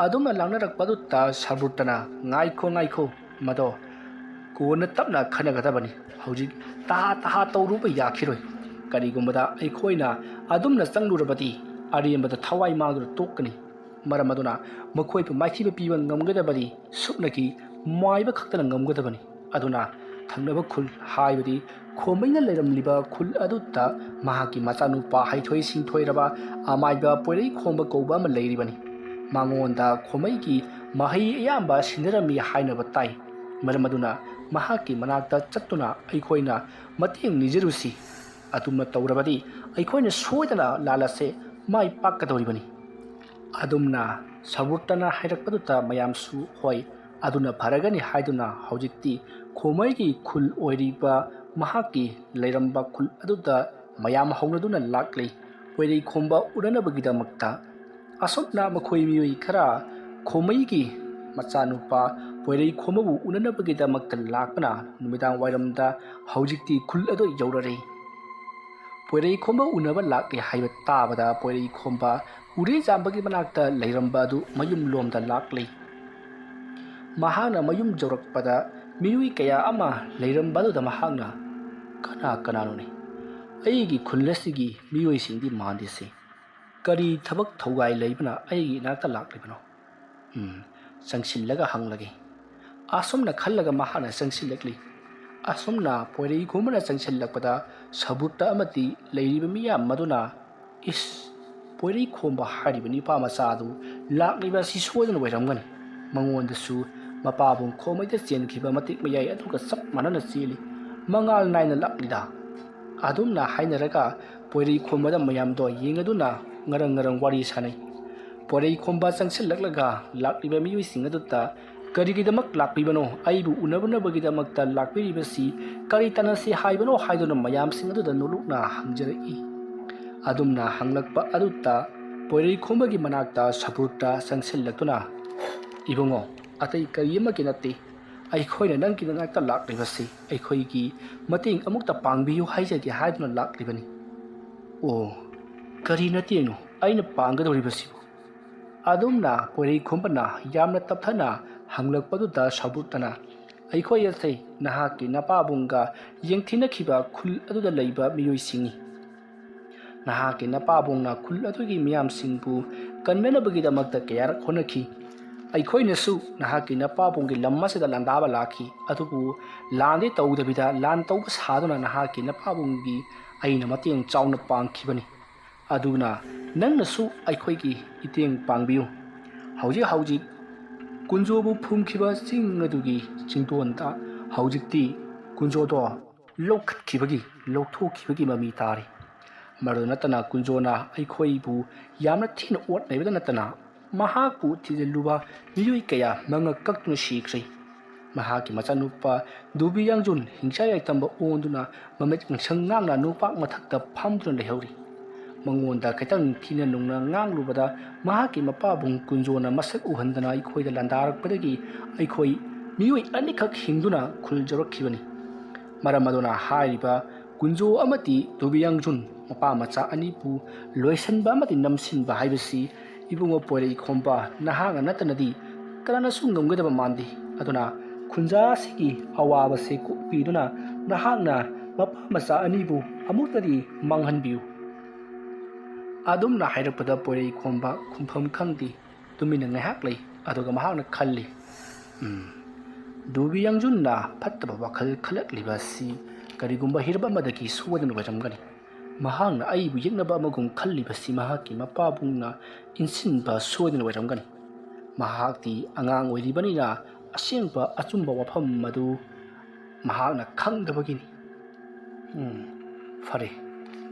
ꯑꯗꯨꯝꯅ ꯂꯥꯡꯅꯔꯛꯄꯗꯨꯗ ꯁꯔꯕꯨꯔꯇꯅ, "ꯉꯥꯏꯈꯣ, ꯉꯥꯏꯈꯣ, ꯃꯗꯣ ꯀꯣꯟꯅ ꯇꯞꯅ ꯈꯟꯅꯒꯗꯕꯅꯤ꯫ ꯍꯧꯖꯤꯛ ꯇꯍꯥ ꯇꯍꯥ ꯇꯧꯔꯨꯕ ꯌꯥꯈꯤꯔꯣꯏ꯫ ꯀꯔꯤꯒꯨꯝꯕꯗ ꯑꯩꯈꯣꯏꯅ ꯑꯗꯨꯝꯅ ꯆꯪꯂꯨꯔꯕꯗꯤ ꯑꯔꯦꯝꯕꯗ ꯊꯋꯥꯏ ꯃꯥꯡꯗꯨꯅ ꯇꯣꯛꯀꯅꯤ꯫ ꯃꯔꯝ ꯑꯗꯨꯅ ꯃꯈꯣꯏꯕꯨ ꯃꯥꯏꯊꯤꯕ ꯄꯤꯕ ꯉꯝꯒꯗꯕꯗꯤ ꯁꯨꯞꯅꯒꯤ ꯃꯥꯏꯕ ꯈꯛꯇꯅ ꯉꯝꯒꯗꯕꯅꯤ꯫ ꯑꯗꯨꯅ ꯊꯪꯅꯕ ꯈꯨꯜ, ꯍꯥꯏꯕꯗꯤ ꯈꯣꯃꯩꯅ ꯂꯩꯔꯝꯂꯤꯕ ꯈꯨꯜ ꯑꯗꯨꯗ ꯃꯍꯥꯛꯀꯤ ꯃꯆꯥꯅꯨꯄꯥ ꯍꯩꯊꯣꯏ ꯁꯤꯡꯊꯣꯏꯔꯕ ꯑꯃꯥꯏꯕ ꯄꯣꯏꯔꯩꯈꯣꯝꯕ ꯀꯧꯕ ꯑꯃ ꯂꯩꯔꯤꯕꯅꯤ꯫ ꯃꯉꯣꯟꯗ ꯈꯣꯃꯩꯒꯤ ꯃꯍꯩ ꯑꯌꯥꯝꯕ ꯁꯤꯟꯅꯔꯝꯃꯤ ꯍꯥꯏꯅꯕ ꯇꯥꯏ꯫ ꯃꯔꯝ ꯑꯗꯨꯅ ꯃꯍꯥꯛꯀꯤ ꯃꯅꯥꯛꯇ ꯆꯠꯇꯨꯅ ꯑꯩꯈꯣꯏꯅ ꯃꯇꯦꯡ ꯅꯤꯖꯔꯨꯁꯤ꯫ ꯑꯗꯨꯝꯅ ꯇꯧꯔꯕꯗꯤ ꯑꯩꯈꯣꯏꯅ ꯁꯣꯏꯗꯅ ꯂꯥꯟ ꯑꯁꯦ ꯃꯥꯏ ꯄꯥꯛꯀꯗꯧꯔꯤꯕꯅꯤ꯫" ꯑꯗꯨꯝꯅ ꯁꯕꯨꯔꯇꯅ ꯍꯥꯏꯔꯛꯄꯗꯨꯗ ꯃꯌꯥꯝꯁꯨ, "ꯍꯣꯏ, ꯑꯗꯨꯅ ꯐꯔꯒꯅꯤ" ꯍꯥꯏꯗꯨꯅ ꯍꯧꯖꯤꯛꯇꯤ ꯈꯣꯃꯩꯒꯤ ꯈꯨꯜ ꯑꯣꯏꯔꯤꯕ ꯃꯍꯥꯛꯀꯤ ꯂꯩꯔꯝꯕ ꯈꯨꯜ ꯑꯗꯨꯗ ꯃꯌꯥꯝ ꯍꯧꯅꯗꯨꯅ ꯂꯥꯛꯂꯤ꯫ ꯄꯣꯏꯔꯩꯈꯣꯝꯕ ꯎꯅꯅꯕꯒꯤꯗꯃꯛꯇ꯫ ꯑꯁꯨꯝꯅ ꯃꯈꯣꯏ ꯃꯤꯑꯣꯏ ꯈꯔ ꯈꯣꯃꯩꯒꯤ ꯃꯆꯥꯅꯨꯄꯥ ꯄꯣꯏꯔꯩꯈꯣꯝꯕꯕꯨ ꯎꯅꯅꯕꯒꯤꯗꯃꯛꯇ ꯂꯥꯛꯄꯅ ꯅꯨꯃꯤꯗꯥꯡ ꯋꯥꯏꯔꯝꯗ ꯍꯧꯖꯤꯛꯇꯤ ꯈꯨꯜ ꯑꯗꯨ ꯌꯧꯔꯔꯦ꯫ ꯄꯣꯏꯔꯩꯈꯣꯝꯕ ꯎꯅꯕ ꯂꯥꯛꯂꯦ ꯍꯥꯏꯕ ꯇꯥꯕꯗ ꯄꯣꯏꯔꯩꯈꯣꯝꯕ ꯎꯔꯦ ꯆꯥꯝꯕꯒꯤ ꯃꯅꯥꯛꯇ ꯂꯩꯔꯝꯕ ꯑꯗꯨ ꯃꯌꯨꯝ ꯂꯣꯝꯗ ꯂꯥꯛꯂꯤ꯫ ꯃꯍꯥꯛꯅ ꯃꯌꯨꯝ ꯌꯧꯔꯛꯄꯗ ꯃꯤꯑꯣꯏ ꯀꯌꯥ ꯑꯃ ꯂꯩꯔꯝꯕ ꯑꯗꯨꯗ ꯃꯍꯥꯛꯅ, "ꯀꯅꯥ ꯀꯅꯥꯅꯣꯅꯦ? ꯑꯩꯒꯤ ꯈꯨꯜ ꯑꯁꯤꯒꯤ ꯃꯤꯑꯣꯏꯁꯤꯡꯗꯤ ꯃꯥꯟꯗꯦꯁꯦ꯫ ꯀꯔꯤ ꯊꯕꯛ ꯊꯧꯒꯥꯏ ꯂꯩꯕꯅ ꯑꯩꯒꯤ ꯏꯅꯥꯛꯇ ꯂꯥꯛꯂꯤꯕꯅꯣ? ꯎꯝ, ꯆꯪꯁꯤꯜꯂꯒ ꯍꯪꯂꯒꯦ"꯫ ꯑꯁꯨꯝꯅ ꯈꯜꯂꯒ ꯃꯍꯥꯛꯅ ꯆꯪꯁꯤꯜꯂꯛꯂꯤ꯫ ꯑꯁꯨꯝꯅ ꯄꯣꯏꯔꯩꯈꯣꯝꯕꯅ ꯆꯪꯁꯤꯜꯂꯛꯄꯗ ꯁꯕꯨꯠꯇ ꯑꯃꯗꯤ ꯂꯩꯔꯤꯕ ꯃꯤꯌꯥꯝ ꯑꯗꯨꯅ, "ꯏꯁ, ꯄꯣꯏꯔꯩꯈꯣꯝꯕ ꯍꯥꯏꯔꯤꯕ ꯅꯨꯄꯥ ꯃꯆꯥ ꯑꯗꯨ ꯂꯥꯛꯂꯤꯕ ꯑꯁꯤ ꯁꯣꯏꯗꯅ ꯑꯣꯏꯔꯝꯒꯅꯤ꯫ ꯃꯉꯣꯟꯗꯁꯨ ꯃꯄꯥꯕꯨꯡ ꯈꯣꯝꯃꯩꯗ ꯆꯦꯟꯈꯤꯕ ꯃꯇꯤꯛ ꯃꯌꯥꯏ ꯑꯗꯨꯒ ꯆꯞ ꯃꯥꯟꯅꯅ ꯆꯦꯜꯂꯤ꯫ ꯃꯉꯥꯜ ꯅꯥꯏꯅ ꯂꯥꯛꯂꯤꯗ"꯫ ꯑꯗꯨꯝꯅ ꯍꯥꯏꯅꯔꯒ ꯄꯣꯏꯔꯩꯈꯣꯝꯕꯗ ꯃꯌꯥꯝꯗꯣ ꯌꯦꯡꯉꯗꯨꯅ ꯉꯔꯪ ꯉꯔꯪ ꯋꯥꯔꯤ ꯁꯥꯅꯩ꯫ ꯄꯣꯏꯔꯩꯈꯣꯝꯕ ꯆꯪꯁꯤꯜꯂꯛꯂꯒ ꯂꯥꯛꯂꯤꯕ ꯃꯤꯑꯣꯏꯁꯤꯡ ꯑꯗꯨꯗ "ꯀꯔꯤꯒꯤꯗꯃꯛ ꯂꯥꯛꯄꯤꯕꯅꯣ? ꯑꯩꯕꯨ ꯎꯅꯕꯅꯕꯒꯤꯗꯃꯛꯇ ꯂꯥꯛꯄꯤꯔꯤꯕꯁꯤ ꯀꯔꯤ ꯇꯥꯟꯅꯁꯤ ꯍꯥꯏꯕꯅꯣ?" ꯍꯥꯏꯗꯨꯅ ꯃꯌꯥꯝꯁꯤꯡ ꯑꯗꯨꯗ ꯅꯣꯂꯨꯛꯅ ꯍꯪꯖꯔꯛꯏ꯫ ꯑꯗꯨꯝꯅ ꯍꯪꯂꯛꯄ ꯑꯗꯨꯗ ꯄꯣꯏꯔꯩꯈꯣꯝꯕꯒꯤ ꯃꯅꯥꯛꯇ ꯁꯕꯨꯠꯇ ꯆꯪꯁꯤꯜꯂꯛꯇꯨꯅ, "ꯏꯕꯨꯡꯉꯣ, ꯑꯇꯩ ꯀꯔꯤ ꯑꯃꯒꯤ ꯅꯠꯇꯦ꯫ ꯑꯩꯈꯣꯏꯅ ꯅꯪꯒꯤ ꯅꯅꯥꯛꯇ ꯂꯥꯛꯂꯤꯕꯁꯤ ꯑꯩꯈꯣꯏꯒꯤ ꯃꯇꯦꯡ ꯑꯃꯨꯛꯇ ꯄꯥꯡꯕꯤꯌꯨ ꯍꯥꯏꯖꯒꯦ ꯍꯥꯏꯗꯨꯅ ꯂꯥꯛꯂꯤꯕꯅꯤ"꯫ "ꯑꯣ, ꯀꯔꯤ ꯃꯇꯦꯡꯅꯣ ꯑꯩꯅ ꯄꯥꯡꯒꯗꯧꯔꯤꯕꯁꯤꯕꯨ?" ꯑꯗꯨꯝꯅ ꯄꯣꯏꯔꯩꯈꯣꯝꯕꯅ ꯌꯥꯝꯅ ꯇꯞꯊꯅ ꯍꯪꯂꯛꯄꯗꯨꯗ ꯁꯕꯨꯠꯇꯅ, "ꯑꯩꯈꯣꯏ ꯑꯁꯦ ꯅꯍꯥꯛꯀꯤ ꯅꯄꯥꯕꯨꯡꯒ ꯌꯦꯡꯊꯤꯅꯈꯤꯕ ꯈꯨꯜ ꯑꯗꯨꯗ ꯂꯩꯕ ꯃꯤꯑꯣꯏꯁꯤꯡꯅꯤ꯫ ꯅꯍꯥꯛꯀꯤ ꯅꯄꯥꯕꯨꯡꯅ ꯈꯨꯜ ꯑꯗꯨꯒꯤ ꯃꯤꯌꯥꯝꯁꯤꯡꯕꯨ ꯀꯟꯅꯅꯕꯒꯤꯗꯃꯛꯇ ꯀꯌꯥꯔꯛ ꯍꯣꯠꯅꯈꯤ꯫ ꯑꯩꯈꯣꯏꯅꯁꯨ ꯅꯍꯥꯛꯀꯤ ꯅꯄꯥꯕꯨꯡꯒꯤ ꯂꯝ ꯑꯁꯤꯗ ꯂꯥꯟꯗꯥꯕ ꯂꯥꯛꯈꯤ, ꯑꯗꯨꯕꯨ ꯂꯥꯟꯗꯤ ꯇꯧꯗꯕꯤꯗ ꯂꯥꯟ ꯇꯧꯕ ꯁꯥꯗꯨꯅ ꯅꯍꯥꯛꯀꯤ ꯅꯄꯥꯕꯨꯡꯒꯤ ꯑꯩꯅ ꯃꯇꯦꯡ ꯆꯥꯎꯅ ꯄꯥꯡꯈꯤꯕꯅꯤ꯫ ꯑꯗꯨꯅ ꯅꯪꯅꯁꯨ ꯑꯩꯈꯣꯏꯒꯤ ꯃꯇꯦꯡ ꯄꯥꯡꯕꯤꯌꯨ꯫ ꯍꯧꯖꯤꯛ ꯍꯧꯖꯤꯛ ꯀꯨꯟꯖꯣꯕꯨ ꯐꯨꯝꯈꯤꯕ ꯆꯤꯡ ꯑꯗꯨꯒꯤ ꯆꯤꯡꯗꯣꯟꯗ ꯍꯧꯖꯤꯛꯇꯤ ꯀꯨꯟꯖꯣꯗꯣ ꯂꯧꯈꯠꯈꯤꯕꯒꯤ, ꯂꯧꯊꯣꯛꯈꯤꯕꯒꯤ ꯃꯃꯤ ꯇꯥꯔꯤ꯫ ꯃꯗꯨ ꯅꯠꯇꯅ ꯀꯨꯟꯖꯣꯅ ꯑꯩꯈꯣꯏꯕꯨ ꯌꯥꯝꯅ ꯊꯤꯅ ꯑꯣꯠ ꯅꯩꯕꯗ ꯅꯠꯇꯅ ꯃꯍꯥꯛꯄꯨ ꯊꯤꯖꯤꯜꯂꯨꯕ ꯃꯤꯑꯣꯏ ꯀꯌꯥ ꯃꯉꯛ ꯀꯛꯇꯨꯅ ꯁꯤꯈ꯭ꯔꯦ꯫ ꯃꯍꯥꯛꯀꯤ ꯃꯆꯥꯅꯨꯄꯥ ꯗꯨꯕꯤ ꯌꯥꯡꯖꯨꯟ ꯍꯤꯡꯆꯥ ꯌꯥꯏꯇꯝꯕ ꯑꯣꯟꯗꯨꯅ ꯃꯃꯤꯠ ꯉꯥꯡꯁꯪ ꯉꯥꯡꯅ ꯅꯣꯄꯥꯛ ꯃꯊꯛꯇ ꯐꯝꯗꯨꯅ ꯂꯩꯍꯧꯔꯤ꯫ ꯃꯉꯣꯟꯗ ꯈꯤꯇꯪ ꯊꯤꯅ ꯅꯨꯡꯅ ꯉꯥꯡꯂꯨꯕꯗ, ꯃꯍꯥꯛꯀꯤ ꯃꯄꯥꯕꯨꯡ ꯀꯨꯟꯖꯣꯅ ꯃꯁꯛ ꯎꯍꯟꯗꯅ ꯑꯩꯈꯣꯏꯗ ꯂꯥꯟꯗꯥꯔꯛꯄꯗꯒꯤ ꯑꯩꯈꯣꯏ ꯃꯤꯑꯣꯏ ꯑꯅꯤꯈꯛ ꯍꯤꯡꯗꯨꯅ ꯈꯨꯜ ꯌꯧꯔꯛꯈꯤꯕꯅꯤ꯫ ꯃꯔꯝ ꯑꯗꯨꯅ ꯍꯥꯏꯔꯤꯕ ꯀꯨꯟꯖꯣ ꯑꯃꯗꯤ ꯗꯨꯕꯤꯌꯥꯡꯖꯨꯟ ꯃꯄꯥ ꯃꯆꯥ ꯑꯅꯤꯕꯨ ꯂꯣꯏꯁꯤꯟꯕ ꯑꯃꯗꯤ ꯅꯝꯁꯤꯟꯕ ꯍꯥꯏꯕꯁꯤ ꯏꯕꯨꯡꯉꯣ ꯄꯣꯏꯔꯩꯈꯣꯝꯕ ꯅꯍꯥꯛꯅ ꯅꯠꯇꯅꯗꯤ ꯀꯅꯥꯅꯁꯨ ꯉꯝꯒꯗꯕ ꯃꯥꯟꯗꯦ꯫ ꯑꯗꯨꯅ ꯈꯨꯟꯖꯥ ꯑꯁꯤꯒꯤ ꯑꯋꯥꯕꯁꯦ ꯀꯣꯛꯄꯤꯗꯨꯅ ꯅꯍꯥꯛꯅ ꯃꯄꯥ ꯃꯆꯥ ꯑꯅꯤꯕꯨ ꯑꯃꯨꯛꯇꯗꯤ ꯃꯥꯡꯍꯟꯕꯤꯌꯨ꯫ ꯑꯗꯨꯝꯅ ꯍꯥꯏꯔꯛꯄꯗ ꯄꯣꯏꯔꯩꯈꯣꯝꯕ ꯈꯨꯝꯐꯝ ꯈꯪꯗꯦ꯫ ꯇꯨꯃꯤꯟꯅ ꯉꯥꯏꯍꯥꯛ ꯂꯩ꯫ ꯑꯗꯨꯒ ꯃꯍꯥꯛꯅ ꯈꯜꯂꯤ, "ꯎꯝ, ꯗꯨꯕꯤꯌꯥꯡꯖꯨꯟꯅ ꯐꯠꯇꯕ ꯋꯥꯈꯜ ꯈꯜꯂꯛꯂꯤꯕ ꯑꯁꯤ ꯀꯔꯤꯒꯨꯝꯕ ꯍꯤꯔꯝ ꯑꯃꯗꯒꯤ ꯁꯣꯏꯗꯅ ꯑꯣꯏꯔꯝꯒꯅꯤ꯫ ꯃꯍꯥꯛꯅ ꯑꯩꯕꯨ ꯌꯦꯛꯅꯕ ꯑꯃꯒꯨꯝ ꯈꯜꯂꯤꯕꯁꯤ ꯃꯍꯥꯛꯀꯤ ꯃꯄꯥꯕꯨꯡꯅ ꯏꯟꯁꯤꯟꯕ ꯁꯣꯏꯗꯅ ꯑꯣꯏꯔꯝꯒꯅꯤ꯫ ꯃꯍꯥꯛꯇꯤ ꯑꯉꯥꯡ ꯑꯣꯏꯔꯤꯕꯅꯤꯅ ꯑꯁꯦꯡꯕ ꯑꯆꯨꯝꯕ ꯋꯥꯐꯝ ꯑꯗꯨ ꯃꯍꯥꯛꯅ ꯈꯪꯗꯕꯒꯤꯅꯤ꯫ ꯎꯝ, ꯐꯔꯦ,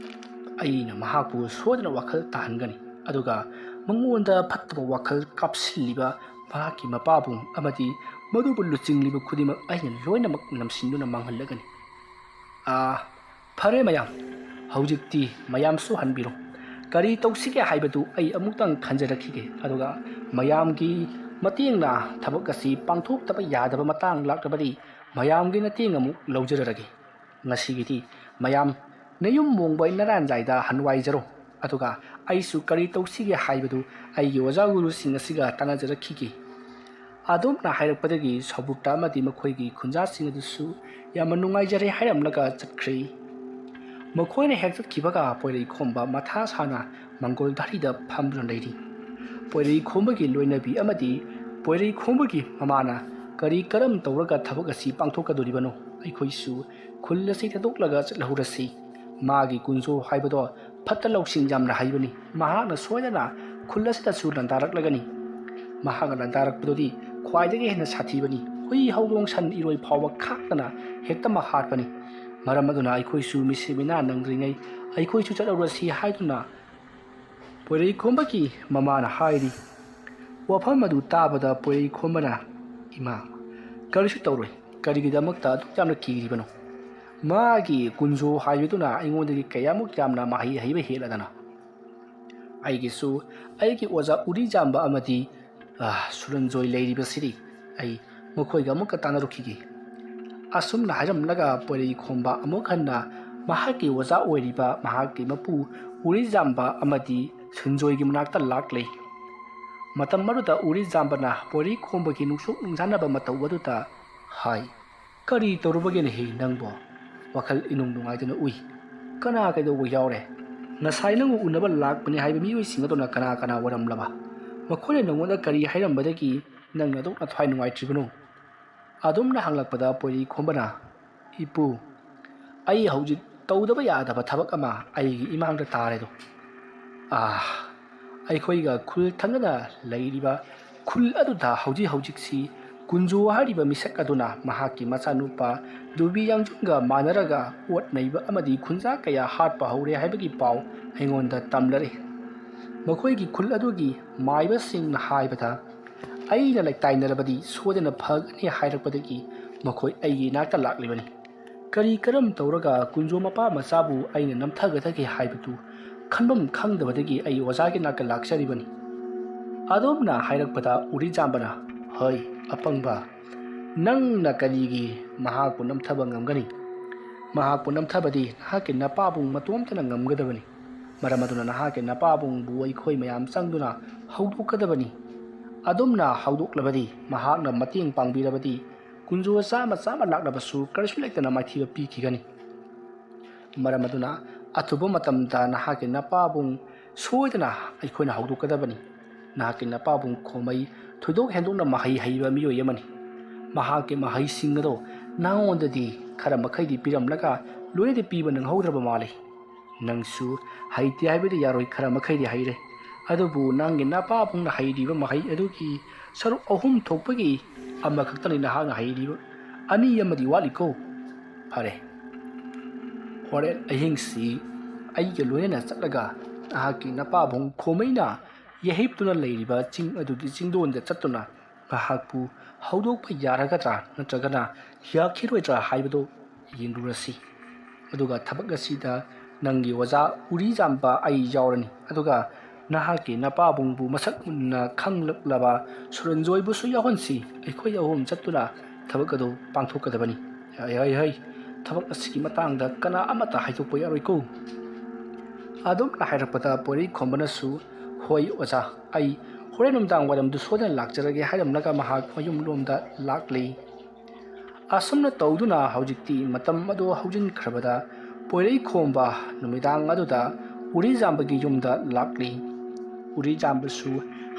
ꯑꯩꯅ ꯃꯍꯥꯛꯄꯨ ꯁꯣꯏꯗꯅ ꯋꯥꯈꯜ ꯇꯥꯍꯟꯒꯅꯤ꯫ ꯑꯗꯨꯒ ꯃꯉꯣꯟꯗ ꯐꯠꯇꯕ ꯋꯥꯈꯜ ꯀꯥꯞꯁꯤꯜꯂꯤꯕ ꯃꯍꯥꯛꯀꯤ ꯃꯄꯥꯕꯨꯡ ꯑꯃꯗꯤ ꯃꯗꯨꯕꯨ ꯂꯨꯆꯤꯡꯂꯤꯕ ꯈꯨꯗꯤꯡꯃꯛ ꯑꯩꯅ ꯂꯣꯏꯅꯃꯛ ꯅꯝꯁꯤꯟꯗꯨꯅ ꯃꯥꯡꯍꯜꯂꯒꯅꯤ꯫ ꯑꯥ, ꯐꯔꯦ ꯃꯌꯥꯝ, ꯍꯧꯖꯤꯛꯇꯤ ꯃꯌꯥꯝꯁꯨ ꯍꯟꯕꯤꯔꯣ꯫ ꯀꯔꯤ ꯇꯧꯁꯤꯒꯦ ꯍꯥꯏꯕꯗꯨ ꯑꯩ ꯑꯃꯨꯛꯇꯪ ꯈꯟꯖꯔꯛꯈꯤꯒꯦ꯫ ꯑꯗꯨꯒ ꯃꯌꯥꯝꯒꯤ ꯃꯇꯦꯡꯅ ꯊꯕꯛ ꯑꯁꯤ ꯄꯥꯡꯊꯣꯛꯇꯕ ꯌꯥꯗꯕ ꯃꯇꯥꯡ ꯂꯥꯛꯂꯕꯗꯤ ꯃꯌꯥꯝꯒꯤ ꯃꯇꯦꯡ ꯑꯃꯨꯛ ꯂꯧꯖꯔꯔꯒꯦ꯫ ꯉꯁꯤꯒꯤꯗꯤ ꯃꯌꯥꯝ ꯅꯌꯨꯝ ꯃꯣꯡꯕ ꯅꯔꯥꯟꯖꯥꯏꯗ ꯍꯟꯋꯥꯏꯖꯔꯣ꯫ ꯑꯗꯨꯒ ꯑꯩꯁꯨ ꯀꯔꯤ ꯇꯧꯁꯤꯒꯦ ꯍꯥꯏꯕꯗꯨ ꯑꯩꯒꯤ ꯑꯣꯖꯥ ꯒꯨꯔꯨꯁꯤꯡ ꯑꯁꯤꯒ ꯇꯥꯟꯅꯖꯔꯛꯈꯤꯒꯦ꯫" ꯑꯗꯨꯝꯅ ꯍꯥꯏꯔꯛꯄꯗꯒꯤ ꯁꯥꯎꯕꯨꯛꯇ ꯑꯃꯗꯤ ꯃꯈꯣꯏꯒꯤ ꯈꯨꯟꯖꯥꯁꯤꯡ ꯑꯗꯨꯁꯨ ꯌꯥꯝꯅ ꯅꯨꯡꯉꯥꯏꯖꯔꯦ ꯍꯥꯏꯔꯝꯂꯒ ꯆꯠꯈ꯭ꯔꯦ꯫ ꯃꯈꯣꯏꯅ ꯍꯦꯛ ꯆꯠꯈꯤꯕꯒ ꯄꯣꯏꯔꯩꯈꯣꯝꯕ ꯃꯊꯥ ꯁꯥꯅ ꯃꯪꯒꯣꯜ ꯙꯥꯔꯤꯗ ꯐꯝꯗꯨꯅ ꯂꯩꯔꯤ꯫ ꯄꯣꯏꯔꯩꯈꯣꯝꯕꯒꯤ ꯂꯣꯏꯅꯕꯤ ꯑꯃꯗꯤ ꯄꯣꯏꯔꯩꯈꯣꯝꯕꯒꯤ ꯃꯃꯥꯅ, "ꯀꯔꯤ ꯀꯔꯝ ꯇꯧꯔꯒ ꯊꯕꯛ ꯑꯁꯤ ꯄꯥꯡꯊꯣꯛꯀꯗꯣꯔꯤꯕꯅꯣ? ꯑꯩꯈꯣꯏꯁꯨ ꯈꯨꯜ ꯑꯁꯤ ꯊꯥꯗꯣꯛꯂꯒ ꯆꯠꯂꯍꯧꯔꯁꯤ꯫ ꯃꯥꯒꯤ ꯀꯨꯟꯖꯣ ꯍꯥꯏꯕꯗꯣ ꯐꯠꯇ ꯂꯧꯁꯤꯡ ꯌꯥꯝꯅ ꯍꯩꯕꯅꯤ꯫ ꯃꯍꯥꯛꯅ ꯁꯣꯏꯗꯅ ꯈꯨꯜ ꯑꯁꯤꯗꯁꯨ ꯂꯥꯟꯗꯥꯔꯛꯂꯒꯅꯤ꯫ ꯃꯍꯥꯛꯅ ꯂꯥꯟꯗꯥꯔꯛꯄꯗꯨꯗꯤ ꯈ꯭ꯋꯥꯏꯗꯒꯤ ꯍꯦꯟꯅ ꯁꯥꯊꯤꯕꯅꯤ꯫ ꯍꯨꯏ, ꯍꯧꯗꯣꯡ, ꯁꯟ, ꯏꯔꯣꯏ ꯐꯥꯎꯕ ꯈꯥꯛꯇꯅ ꯍꯦꯛꯇꯃꯛ ꯍꯥꯠꯄꯅꯤ꯫ ꯃꯔꯝ ꯑꯗꯨꯅ ꯑꯩꯈꯣꯏꯁꯨ ꯃꯤꯁꯤ ꯃꯤꯅꯥ ꯅꯪꯗ꯭ꯔꯤꯉꯩ ꯑꯩꯈꯣꯏꯁꯨ ꯆꯠꯍꯧꯔꯁꯤ" ꯍꯥꯏꯗꯨꯅ ꯄꯣꯏꯔꯩꯈꯣꯝꯕꯒꯤ ꯃꯃꯥꯅ ꯍꯥꯏꯔꯤ꯫ ꯋꯥꯐꯝ ꯑꯗꯨ ꯇꯥꯕꯗ ꯄꯣꯏꯔꯩꯈꯣꯝꯕꯅ, "ꯏꯃꯥ, ꯀꯔꯤꯁꯨ ꯇꯧꯔꯣꯏ꯫ ꯀꯔꯤꯒꯤꯗꯃꯛꯇ ꯑꯗꯨꯛ ꯌꯥꯝꯅ ꯀꯤꯔꯤꯕꯅꯣ? ꯃꯥꯒꯤ ꯀꯨꯟꯖꯣ ꯍꯥꯏꯕꯗꯨꯅ ꯑꯩꯉꯣꯟꯗꯒꯤ ꯀꯌꯥꯃꯨꯛ ꯌꯥꯝꯅ ꯃꯍꯩ ꯍꯩꯕ ꯍꯦꯜꯂꯗꯅ?" ꯑꯩꯒꯤꯁꯨ ꯑꯩꯒꯤ ꯑꯣꯖꯥ ꯎꯔꯤꯖꯥꯝꯕ ꯑꯃꯗꯤ, ꯑꯥ, ꯁꯨꯔꯟꯖꯣꯏ ꯂꯩꯔꯤꯕꯁꯤꯗꯤ꯫ ꯑꯩ ꯃꯈꯣꯏꯒ ꯑꯃꯨꯛꯀ ꯇꯥꯟꯅꯔꯨꯈꯤꯒꯦ꯫ ꯑꯁꯨꯝꯅ ꯍꯥꯏꯔꯝꯂꯒ ꯄꯣꯏꯔꯩ ꯈꯣꯝꯕ ꯑꯃꯨꯛ ꯍꯟꯅ ꯃꯍꯥꯛꯀꯤ ꯑꯣꯖꯥ ꯑꯣꯏꯔꯤꯕ ꯃꯍꯥꯛꯀꯤ ꯃꯄꯨ ꯎꯔꯤꯖꯥꯝꯕ ꯑꯃꯗꯤ ꯁꯨꯔꯟꯖꯣꯏꯒꯤ ꯃꯅꯥꯛꯇ ꯂꯥꯛꯂꯦ꯫ ꯃꯇꯝ ꯑꯗꯨꯗ ꯎꯔꯤꯖꯥꯝꯕꯅ ꯄꯣꯏꯔꯩ ꯈꯣꯝꯕꯒꯤ ꯅꯨꯡꯁꯨꯛ ꯅꯨꯡꯖꯥꯅꯕ ꯃꯇꯧ ꯑꯗꯨꯗ ꯍꯥꯏ, "ꯀꯔꯤ ꯇꯧꯔꯨꯕꯒꯦꯅꯦꯍꯦ ꯅꯪꯕꯣ? ꯋꯥꯈꯜ ꯏꯅꯨꯡ ꯅꯨꯡꯉꯥꯏꯗꯅ ꯎꯏ꯫ ꯀꯅꯥ ꯀꯩꯗꯧꯕ ꯌꯥꯎꯔꯦ? ꯉꯁꯥꯏ ꯅꯪꯕꯨ ꯎꯅꯕ ꯂꯥꯛꯄꯅꯤ ꯍꯥꯏꯕ ꯃꯤꯑꯣꯏꯁꯤꯡ ꯑꯗꯨꯅ ꯀꯅꯥ ꯀꯅꯥ ꯑꯣꯏꯔꯝꯂꯕ? ꯃꯈꯣꯏꯅ ꯅꯉꯣꯟꯗ ꯀꯔꯤ ꯍꯥꯏꯔꯝꯕꯗꯒꯤ ꯅꯪꯅ ꯑꯗꯨꯛ ꯅꯊ꯭ꯋꯥꯏ ꯅꯨꯡꯉꯥꯏꯇ꯭ꯔꯤꯕꯅꯣ?" ꯑꯗꯨꯝꯅ ꯍꯪꯂꯛꯄꯗ ꯄꯣꯏꯔꯩ ꯈꯣꯝꯕꯅ, "ꯏꯄꯨ, ꯑꯩ ꯍꯧꯖꯤꯛ ꯇꯧꯗꯕ ꯌꯥꯗꯕ ꯊꯕꯛ ꯑꯃ ꯑꯩꯒꯤ ꯏꯃꯥꯡꯗ ꯇꯥꯔꯦꯗꯣ꯫ ꯑꯥ, ꯑꯩꯈꯣꯏꯒ ꯈꯨꯜ ꯊꯪꯅꯅ ꯂꯩꯔꯤꯕ ꯈꯨꯜ ꯑꯗꯨꯗ ꯍꯧꯖꯤꯛ ꯍꯧꯖꯤꯛꯁꯤ ꯀꯨꯟꯖꯣ ꯍꯥꯏꯔꯤꯕ ꯃꯤꯁꯛ ꯑꯗꯨꯅ ꯃꯍꯥꯛꯀꯤ ꯃꯆꯥꯅꯨꯄꯥ ꯗꯨꯕꯤ ꯌꯥꯡꯖꯨꯡꯒ ꯃꯥꯟꯅꯔꯒ ꯑꯣꯠ ꯅꯩꯕ ꯑꯃꯗꯤ ꯈꯨꯟꯖꯥ ꯀꯌꯥ ꯍꯥꯠꯄ ꯍꯧꯔꯦ ꯍꯥꯏꯕꯒꯤ ꯄꯥꯎ ꯑꯩꯉꯣꯟꯗ ꯇꯝꯂꯔꯦ꯫ ꯃꯈꯣꯏꯒꯤ ꯈꯨꯜ ꯑꯗꯨꯒꯤ ꯃꯥꯏꯕꯁꯤꯡꯅ ꯍꯥꯏꯕꯗ ꯑꯩꯅ ꯂꯩꯇꯥꯏꯅꯔꯕꯗꯤ ꯁꯣꯏꯗꯅ ꯐꯒꯅꯤ ꯍꯥꯏꯔꯛꯄꯗꯒꯤ ꯃꯈꯣꯏ ꯑꯩꯒꯤ ꯏꯅꯥꯛꯇ ꯂꯥꯛꯂꯤꯕꯅꯤ꯫ ꯀꯔꯤ ꯀꯔꯝ ꯇꯧꯔꯒ ꯀꯨꯟꯖꯣ ꯃꯄꯥ ꯃꯆꯥꯕꯨ ꯑꯩꯅ ꯅꯝꯊꯒꯗꯒꯦ ꯍꯥꯏꯕꯗꯨ ꯈꯟꯐꯝ ꯈꯪꯗꯕꯗꯒꯤ ꯑꯩ ꯑꯣꯖꯥꯒꯤ ꯅꯥꯛꯇ ꯂꯥꯛꯆꯔꯤꯕꯅꯤ꯫" ꯑꯗꯣꯝꯅ ꯍꯥꯏꯔꯛꯄꯗ ꯎꯔꯤꯖꯥꯝꯕꯅ, "ꯍꯩ, ꯑꯄꯪꯕ, ꯅꯪꯅ ꯀꯔꯤꯒꯤ ꯃꯍꯥꯛꯄꯨ ꯅꯝꯊꯕ ꯉꯝꯒꯅꯤ? ꯃꯍꯥꯛꯄꯨ ꯅꯝꯊꯕꯗꯤ ꯅꯍꯥꯛꯀꯤ ꯅꯄꯥꯕꯨꯡ ꯃꯇꯣꯝꯇꯅ ꯉꯝꯒꯗꯕꯅꯤ꯫ ꯃꯔꯝ ꯑꯗꯨꯅ ꯅꯍꯥꯛꯀꯤ ꯅꯄꯥꯕꯨꯡꯕꯨ ꯑꯩꯈꯣꯏ ꯃꯌꯥꯝ ꯆꯪꯗꯨꯅ ꯍꯧꯗꯣꯛꯀꯗꯕꯅꯤ꯫ ꯑꯗꯣꯝꯅ ꯍꯧꯗꯣꯛꯂꯕꯗꯤ, ꯃꯍꯥꯛꯅ ꯃꯇꯦꯡ ꯄꯥꯡꯕꯤꯔꯕꯗꯤ, ꯀꯨꯟꯖꯣ ꯆꯥꯝꯃ ꯆꯥꯝꯃ ꯂꯥꯛꯂꯕꯁꯨ ꯀꯔꯤꯁꯨ ꯂꯩꯇꯅ ꯃꯥꯏꯊꯤꯕ ꯄꯤꯈꯤꯒꯅꯤ꯫ ꯃꯔꯝ ꯑꯗꯨꯅ ꯑꯊꯨꯕ ꯃꯇꯝꯗ ꯅꯍꯥꯛꯀꯤ ꯅꯄꯥꯕꯨꯡ ꯁꯣꯏꯗꯅ ꯑꯩꯈꯣꯏꯅ ꯍꯧꯗꯣꯛꯀꯗꯕꯅꯤ꯫ ꯅꯍꯥꯛꯀꯤ ꯅꯄꯥꯕꯨꯡ ꯈꯣꯃꯩ ꯊꯣꯏꯗꯣꯛ ꯍꯦꯟꯗꯣꯛꯅ ꯃꯍꯩ ꯍꯩꯕ ꯃꯤꯑꯣꯏ ꯑꯃꯅꯤ꯫ ꯃꯍꯥꯛꯀꯤ ꯃꯍꯩꯁꯤꯡ ꯑꯗꯣ ꯅꯉꯣꯟꯗꯗꯤ ꯈꯔ ꯃꯈꯩꯗꯤ ꯄꯤꯔꯝꯂꯒ ꯂꯣꯏꯅꯗꯤ ꯄꯤꯕ ꯅꯪꯍꯧꯗ꯭ꯔꯕ ꯃꯥꯜꯂꯤ꯫ ꯅꯪꯁꯨ ꯍꯩꯇꯦ ꯍꯥꯏꯕꯗꯤ ꯌꯥꯔꯣꯏ, ꯈꯔ ꯃꯈꯩꯗꯤ ꯍꯩꯔꯦ꯫ ꯑꯗꯨꯕꯨ ꯅꯪꯒꯤ ꯅꯄꯥꯕꯨꯡꯅ ꯍꯩꯔꯤꯕ ꯃꯍꯩ ꯑꯗꯨꯒꯤ ꯁꯔꯨꯛ ꯑꯍꯨꯝ ꯊꯣꯛꯄꯒꯤ ꯑꯃꯈꯛꯇꯅꯤ ꯅꯍꯥꯛꯅ ꯍꯩꯔꯤꯕ꯫ ꯑꯅꯤ ꯑꯃꯗꯤ ꯋꯥꯠꯂꯤꯀꯣ꯫ ꯐꯔꯦ, ꯍꯣꯔꯦꯟ ꯑꯍꯤꯡꯁꯤ ꯑꯩꯒ ꯂꯣꯏꯅꯅ ꯆꯠꯂꯒ ꯅꯍꯥꯛꯀꯤ ꯅꯄꯥꯕꯨꯡ ꯈꯣꯃꯩꯅ ꯌꯩꯍꯤꯞꯇꯨꯅ ꯂꯩꯔꯤꯕ ꯆꯤꯡ ꯑꯗꯨꯒꯤ ꯆꯤꯡꯗꯣꯟꯗ ꯆꯠꯇꯨꯅ ꯃꯍꯥꯛꯄꯨ ꯍꯧꯗꯣꯛꯄ ꯌꯥꯔꯒꯗ꯭ꯔꯥ ꯅꯠꯇ꯭ꯔꯒꯅ ꯌꯥꯈꯤꯔꯣꯏꯗ꯭ꯔꯥ ꯍꯥꯏꯕꯗꯨ ꯌꯦꯡꯂꯨꯔꯁꯤ꯫ ꯑꯗꯨꯒ ꯊꯕꯛ ꯑꯁꯤꯗ ꯅꯪꯒꯤ ꯑꯣꯖꯥ ꯎꯔꯤꯖꯥꯝꯕ ꯑꯩ ꯌꯥꯎꯔꯅꯤ꯫ ꯑꯗꯨꯒ ꯅꯍꯥꯛꯀꯤ ꯅꯄꯥꯕꯨꯡꯕꯨ ꯃꯁꯛ ꯃꯨꯟꯅ ꯈꯪꯂꯛꯂꯕ ꯁꯨꯔꯟꯖꯣꯏꯕꯨꯁꯨ ꯌꯥꯎꯍꯟꯁꯤ꯫ ꯑꯩꯈꯣꯏ ꯑꯍꯨꯝ ꯆꯠꯇꯨꯅ ꯊꯕꯛ ꯑꯗꯨ ꯄꯥꯡꯊꯣꯛꯀꯗꯕꯅꯤ꯫ ꯍꯩ, ꯍꯩ, ꯍꯩ, ꯊꯕꯛ ꯑꯁꯤꯒꯤ ꯃꯇꯥꯡꯗ ꯀꯅꯥ ꯑꯃꯠꯇ ꯍꯥꯏꯗꯣꯛꯄ ꯌꯥꯔꯣꯏꯀꯣ꯫ ꯑꯗꯨꯝꯅ ꯍꯥꯏꯔꯛꯄꯗ ꯄꯣꯏꯔꯩꯈꯣꯝꯕꯅꯁꯨ, "ꯍꯣꯏ ꯑꯣꯖꯥ, ꯑꯩ ꯍꯣꯔꯦꯟ ꯅꯨꯡꯗꯥꯡ ꯋꯥꯏꯔꯝꯗꯨ ꯁꯣꯏꯗꯅ ꯂꯥꯛꯆꯔꯒꯦ" ꯍꯥꯏꯔꯝꯂꯒ ꯃꯍꯥꯛ ꯃꯌꯨꯝꯂꯣꯝꯗ ꯂꯥꯛꯂꯤ꯫ ꯑꯁꯨꯝꯅ ꯇꯧꯗꯨꯅ ꯍꯧꯖꯤꯛꯇꯤ ꯃꯇꯝ ꯑꯗꯨ ꯍꯧꯖꯤꯟꯈ꯭ꯔꯕꯗ ꯄꯣꯏꯔꯩꯈꯣꯝꯕ ꯅꯨꯃꯤꯗꯥꯡ ꯑꯗꯨꯗ ꯎꯔꯤꯖꯥꯝꯕꯒꯤ ꯌꯨꯝꯗ ꯂꯥꯛꯂꯤ꯫ ꯎꯔꯤꯖꯥꯝꯕꯁꯨ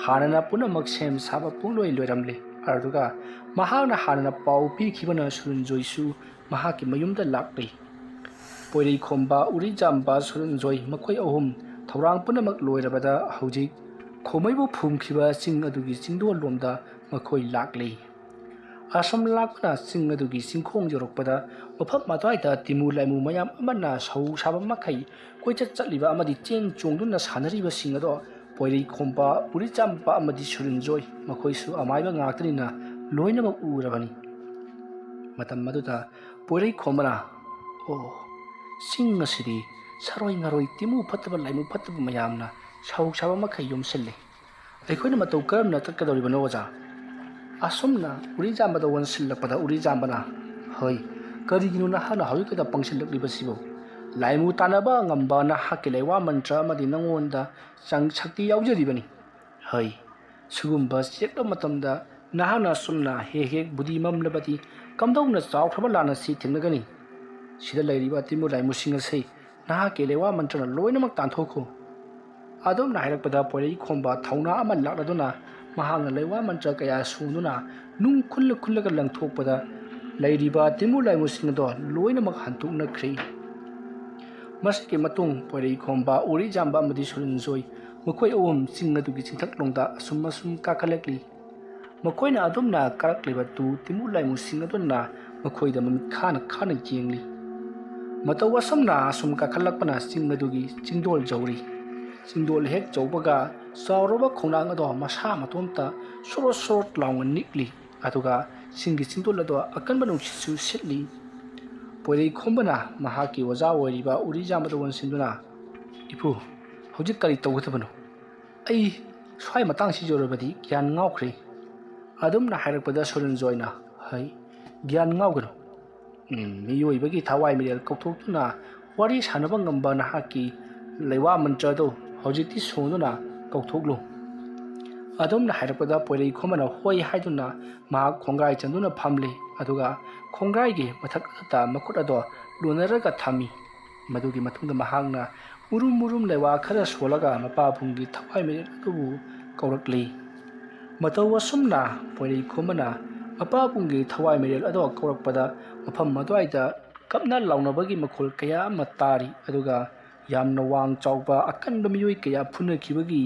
ꯍꯥꯟꯅꯅ ꯄꯨꯝꯅꯃꯛ ꯁꯦꯝ ꯁꯥꯕ ꯄꯨꯡꯂꯣꯏ ꯂꯣꯏꯔꯝꯂꯦ꯫ ꯑꯗꯨꯒ ꯃꯍꯥꯛꯅ ꯍꯥꯟꯅꯅ ꯄꯥꯎ ꯄꯤꯈꯤꯕꯅ ꯁꯨꯔꯟꯖꯣꯏꯁꯨ ꯃꯍꯥꯛꯀꯤ ꯃꯌꯨꯝꯗ ꯂꯥꯛꯂꯤ꯫ ꯄꯣꯏꯔꯩꯈꯣꯝꯕ, ꯎꯔꯤꯖꯥꯝꯕ, ꯁꯨꯔꯟꯖꯣꯏ ꯃꯈꯣꯏ ꯑꯍꯨꯝ ꯊꯧꯔꯥꯡ ꯄꯨꯝꯅꯃꯛ ꯂꯣꯏꯔꯕꯗ ꯍꯧꯖꯤꯛ ꯈꯣꯃꯩꯕꯨ ꯐꯨꯝꯈꯤꯕ ꯆꯤꯡ ꯑꯗꯨꯒꯤ ꯆꯤꯡꯗꯣꯜꯂꯣꯝꯗ ꯃꯈꯣꯏ ꯂꯥꯛꯂꯤ꯫ ꯑꯁꯨꯝ ꯂꯥꯛꯄꯅ ꯆꯤꯡ ꯑꯗꯨꯒꯤ ꯆꯤꯡꯈꯣꯡ ꯌꯧꯔꯛꯄꯗ ꯃꯐꯝ ꯑꯗꯨꯋꯥꯏꯗ ꯇꯤꯃꯨ ꯂꯥꯏꯃꯨ ꯃꯌꯥꯝ ꯑꯃꯅ ꯁꯧ ꯁꯥꯕ ꯃꯈꯩ ꯀꯣꯏꯆꯠ ꯆꯠꯂꯤꯕ ꯑꯃꯗꯤ ꯆꯦꯟ ꯆꯣꯡꯗꯨꯅ ꯁꯥꯟꯅꯔꯤꯕꯁꯤꯡ ꯑꯗꯣ ꯄꯣꯏꯔꯩꯈꯣꯝꯕ, ꯎꯔꯤꯖꯥꯝꯕ ꯑꯃꯗꯤ ꯁꯨꯔꯟꯖꯣꯏ ꯃꯈꯣꯏꯁꯨ ꯑꯃꯥꯏꯕ ꯉꯥꯛꯇꯅꯤꯅ ꯂꯣꯏꯅꯃꯛ ꯎꯔꯕꯅꯤ꯫ ꯃꯇꯝ ꯑꯗꯨꯗ ꯄꯣꯏꯔꯩꯈꯣꯝꯕꯅ, "ꯑꯣ, ꯆꯤꯡ ꯑꯁꯤꯗꯤ ꯁꯥꯔꯣꯏ ꯉꯥꯔꯣꯏ ꯇꯤꯃꯨ ꯐꯠꯇꯕ ꯂꯥꯏꯃꯨ ꯐꯠꯇꯕ ꯃꯌꯥꯝꯅ ꯁꯧ ꯁꯥꯕ ꯃꯈꯩ ꯌꯣꯝꯁꯤꯜꯂꯤ꯫ ꯑꯩꯈꯣꯏꯅ ꯃꯇꯧ ꯀꯔꯝꯅ ꯆꯠꯀꯗꯧꯔꯤꯕꯅꯣ ꯑꯣꯖꯥ?" ꯑꯁꯨꯝꯅ ꯎꯔꯤꯖꯥꯝꯕꯗ ꯑꯣꯟꯁꯤꯜꯂꯛꯄꯗ ꯎꯔꯤꯖꯥꯝꯕꯅ, "ꯍꯣꯏ, ꯀꯔꯤꯒꯤꯅꯣ ꯅꯍꯥꯛꯅ ꯍꯧꯖꯤꯛꯇꯗ ꯄꯪꯁꯤꯜꯂꯛꯂꯤꯕꯁꯤꯕꯨ? ꯂꯥꯏꯃꯨ ꯇꯥꯟꯅꯕ ꯉꯝꯕ ꯅꯍꯥꯛꯀꯤ ꯂꯩꯋꯥ ꯃꯟꯇ꯭ꯔ ꯑꯃꯗꯤ ꯅꯉꯣꯟꯗ ꯆꯪ ꯁꯛꯇꯤ ꯌꯥꯎꯖꯔꯤꯕꯅꯤ꯫ ꯍꯣꯏ, ꯁꯤꯒꯨꯝꯕ ꯆꯦꯛꯂꯕ ꯃꯇꯝꯗ ꯅꯍꯥꯛꯅ ꯑꯁꯨꯝꯅ ꯍꯦꯛ ꯍꯦꯛ ꯕꯨꯙꯤ ꯃꯝꯂꯕꯗꯤ ꯀꯝꯗꯧꯅ ꯆꯥꯎꯈ꯭ꯔꯕ ꯂꯥꯟ ꯑꯁꯤ ꯊꯦꯡꯅꯒꯅꯤ? ꯁꯤꯗ ꯂꯩꯔꯤꯕ ꯇꯤꯃꯨ ꯂꯥꯏꯃꯨꯁꯤꯡ ꯑꯁꯤ ꯅꯍꯥꯛꯀꯤ ꯂꯩꯋꯥ ꯃꯟꯇ꯭ꯔꯅ ꯂꯣꯏꯅꯃꯛ ꯇꯥꯟꯊꯣꯛꯈꯣ꯫" ꯑꯗꯨꯝꯅ ꯍꯥꯏꯔꯛꯄꯗ ꯄꯣꯏꯔꯩꯈꯣꯝꯕ ꯊꯧꯅꯥ ꯑꯃ ꯂꯥꯛꯂꯗꯨꯅ ꯃꯍꯥꯛꯅ ꯂꯩꯋꯥ ꯃꯟꯇ꯭ꯔ ꯀꯌꯥ ꯁꯣꯟꯗꯨꯅ ꯅꯨꯡ ꯈꯨꯜꯂ ꯈꯨꯜꯂꯒ ꯂꯪꯊꯣꯛꯄꯗ ꯂꯩꯔꯤꯕ ꯇꯤꯃꯨ ꯂꯥꯏꯃꯨꯁꯤꯡ ꯑꯗꯣ ꯂꯣꯏꯅꯃꯛ ꯍꯟꯗꯣꯛꯅꯈ꯭ꯔꯦ꯫ ꯃꯁꯤꯒꯤ ꯃꯇꯨꯡ ꯄꯣꯏꯔꯩꯈꯣꯝꯕ, ꯎꯔꯤꯖꯥꯝꯕ ꯑꯃꯗꯤ ꯁꯨꯔꯟꯖꯣꯏ ꯃꯈꯣꯏ ꯑꯍꯨꯝ ꯆꯤꯡ ꯑꯗꯨꯒꯤ ꯆꯤꯡꯊꯛꯂꯣꯝꯗ ꯑꯁꯨꯝ ꯑꯁꯨꯝ ꯀꯥꯈꯠꯂꯛꯂꯤ꯫ ꯃꯈꯣꯏꯅ ꯑꯗꯨꯝꯅ ꯀꯥꯔꯛꯂꯤꯕ ꯇꯨ ꯇꯤꯃꯨ ꯂꯥꯏꯃꯨꯁꯤꯡ ꯑꯗꯨꯅ ꯃꯈꯣꯏꯗ ꯃꯃꯤꯠ ꯈꯥꯅ ꯈꯥꯅ ꯌꯦꯡꯂꯤ꯫ ꯃꯇꯧ ꯑꯁꯨꯝꯅ ꯑꯁꯨꯝ ꯀꯥꯈꯠꯂꯛꯄꯅ ꯆꯤꯡ ꯑꯗꯨꯒꯤ ꯆꯤꯡꯗꯣꯜ ꯌꯧꯔꯤ꯫ ꯆꯤꯡꯗꯣꯜ ꯍꯦꯛ ꯌꯧꯕꯒ ꯆꯥꯎꯔꯕ ꯈꯣꯡꯅꯥꯡ ꯑꯗꯣ ꯃꯁꯥ ꯃꯇꯣꯝꯇ ꯁꯣꯔꯣꯠ ꯁꯣꯔꯣꯠ ꯂꯥꯎꯅ ꯅꯤꯛꯂꯤ꯫ ꯑꯗꯨꯒ ꯆꯤꯡꯒꯤ ꯆꯤꯡꯗꯣꯜ ꯑꯗꯣ ꯑꯀꯟꯕ ꯅꯨꯡꯁꯤꯠꯁꯨ ꯁꯤꯠꯂꯤ꯫ ꯄꯣꯏꯔꯩꯈꯣꯝꯕꯅ ꯃꯍꯥꯛꯀꯤ ꯑꯣꯖꯥ ꯑꯣꯏꯔꯤꯕ ꯎꯔꯤꯖꯥꯝꯕꯗ ꯑꯣꯟꯁꯤꯟꯗꯨꯅ, "ꯏꯄꯨ, ꯍꯧꯖꯤꯛ ꯀꯔꯤ ꯇꯧꯒꯗꯕꯅꯣ?" ꯑꯩ ꯁ꯭ꯋꯥꯏ ꯃꯇꯥꯡꯁꯤ ꯌꯧꯔꯕꯗꯤ ꯒ꯭ꯌꯥꯟ ꯉꯥꯎꯈ꯭ꯔꯦ꯫ ꯑꯗꯨꯝꯅ ꯍꯥꯏꯔꯛꯄꯗ ꯁꯨꯔꯟꯖꯣꯏꯅ, "ꯍꯩ, ꯒ꯭ꯌꯥꯟ ꯉꯥꯎꯒꯅꯨ꯫ ꯎꯝ, ꯃꯤꯑꯣꯏꯕꯒꯤ ꯊꯋꯥꯏ ꯃꯤꯔꯦꯜ ꯀꯧꯊꯣꯛꯇꯨꯅ ꯋꯥꯔꯤ ꯁꯥꯟꯅꯕ ꯉꯝꯕ ꯅꯍꯥꯛꯀꯤ ꯂꯩꯋꯥ ꯃꯟꯇ꯭ꯔꯗꯨ ꯍꯧꯖꯤꯛꯇꯤ ꯁꯣꯟꯗꯨꯅ ꯀꯧꯊꯣꯛꯂꯨ"꯫ ꯑꯗꯨꯝꯅ ꯍꯥꯏꯔꯛꯄꯗ ꯄꯣꯏꯔꯩꯈꯣꯝꯕꯅ ꯍꯣꯏ ꯍꯥꯏꯗꯨꯅ ꯃꯍꯥꯛ ꯈꯣꯡꯒ꯭ꯔꯥꯏ ꯆꯟꯗꯨꯅ ꯐꯝꯂꯤ, ꯑꯗꯨꯒ ꯈꯣꯡꯒ꯭ꯔꯥꯏꯒꯤ ꯃꯊꯛꯇ ꯃꯈꯨꯠ ꯑꯗꯣ ꯂꯣꯟꯅꯔꯒ ꯊꯝꯃꯤ꯫ ꯃꯗꯨꯒꯤ ꯃꯇꯨꯡꯗ ꯃꯍꯥꯛꯅ ꯎꯔꯨꯝ ꯎꯔꯨꯝ ꯂꯩꯋꯥ ꯈꯔ ꯁꯣꯜꯂꯒ ꯃꯄꯥꯕꯨꯡꯒꯤ ꯊꯋꯥꯏ ꯃꯤꯔꯦꯜ ꯑꯗꯨꯕꯨ ꯀꯧꯔꯛꯂꯤ꯫ ꯃꯇꯧ ꯑꯁꯨꯝꯅ ꯄꯣꯏꯔꯩꯈꯣꯝꯕꯅ ꯃꯄꯥꯕꯨꯡꯒꯤ ꯊꯋꯥꯏ ꯃꯤꯔꯦꯜ ꯑꯗꯣ ꯀꯧꯔꯛꯄꯗ ꯃꯐꯝ ꯑꯗꯨꯋꯥꯏꯗ ꯀꯞꯅ ꯂꯥꯎꯅꯕꯒꯤ ꯃꯈꯣꯜ ꯀꯌꯥ ꯑꯃ ꯇꯥꯔꯤ, ꯑꯗꯨꯒ ꯌꯥꯝꯅ ꯋꯥꯡ ꯆꯥꯎꯕ ꯑꯀꯟꯕ ꯃꯤꯑꯣꯏ ꯀꯌꯥ ꯐꯨꯅꯈꯤꯕꯒꯤ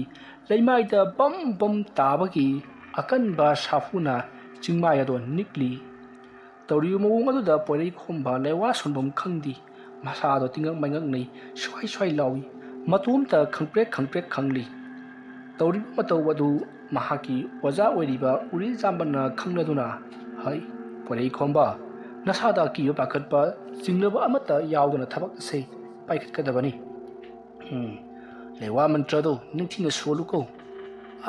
ꯂꯩꯃꯥꯏꯗ ꯕꯝ ꯕꯝ ꯇꯥꯕꯒꯤ ꯑꯀꯟꯕ ꯁꯥꯐꯨꯅ ꯆꯤꯡꯃꯥꯏ ꯑꯗꯣ ꯅꯤꯛꯂꯤ꯫ ꯇꯧꯔꯤꯕ ꯃꯑꯣꯡ ꯑꯗꯨꯗ ꯄꯣꯏꯔꯩꯈꯣꯝꯕ ꯂꯩꯋꯥ ꯁꯣꯟꯐꯝ ꯈꯪꯗꯦ꯫ ꯃꯁꯥꯗꯣ ꯇꯤꯡꯉꯛ ꯃꯩꯉꯛꯅꯩ, ꯁ꯭ꯋꯥꯏ ꯁ꯭ꯋꯥꯏ ꯂꯥꯎꯏ꯫ ꯃꯇꯣꯝꯇ ꯈꯪꯄ꯭ꯔꯦꯛ ꯈꯪꯄ꯭ꯔꯦꯛ ꯈꯪꯂꯤ꯫ ꯇꯧꯔꯤꯕ ꯃꯇꯧ ꯑꯗꯨ ꯃꯍꯥꯛꯀꯤ ꯑꯣꯖꯥ ꯑꯣꯏꯔꯤꯕ ꯎꯔꯤꯖꯥꯝꯕꯅ ꯈꯪꯂꯗꯨꯅ, "ꯍꯩ, ꯄꯣꯏꯔꯩꯈꯣꯝꯕ, ꯅꯁꯥꯗ ꯑꯀꯤꯕ ꯄꯥꯈꯠꯄ ꯆꯤꯡꯅꯕ ꯑꯃꯠꯇ ꯌꯥꯎꯗꯅ ꯊꯕꯛ ꯑꯁꯤ ꯄꯥꯏꯈꯠꯀꯗꯕꯅꯤ꯫ ꯎꯝ, ꯂꯩꯋꯥ ꯃꯟꯇ꯭ꯔꯗꯨ ꯅꯤꯡꯊꯤꯅ ꯁꯣꯜꯂꯨꯀꯣ"꯫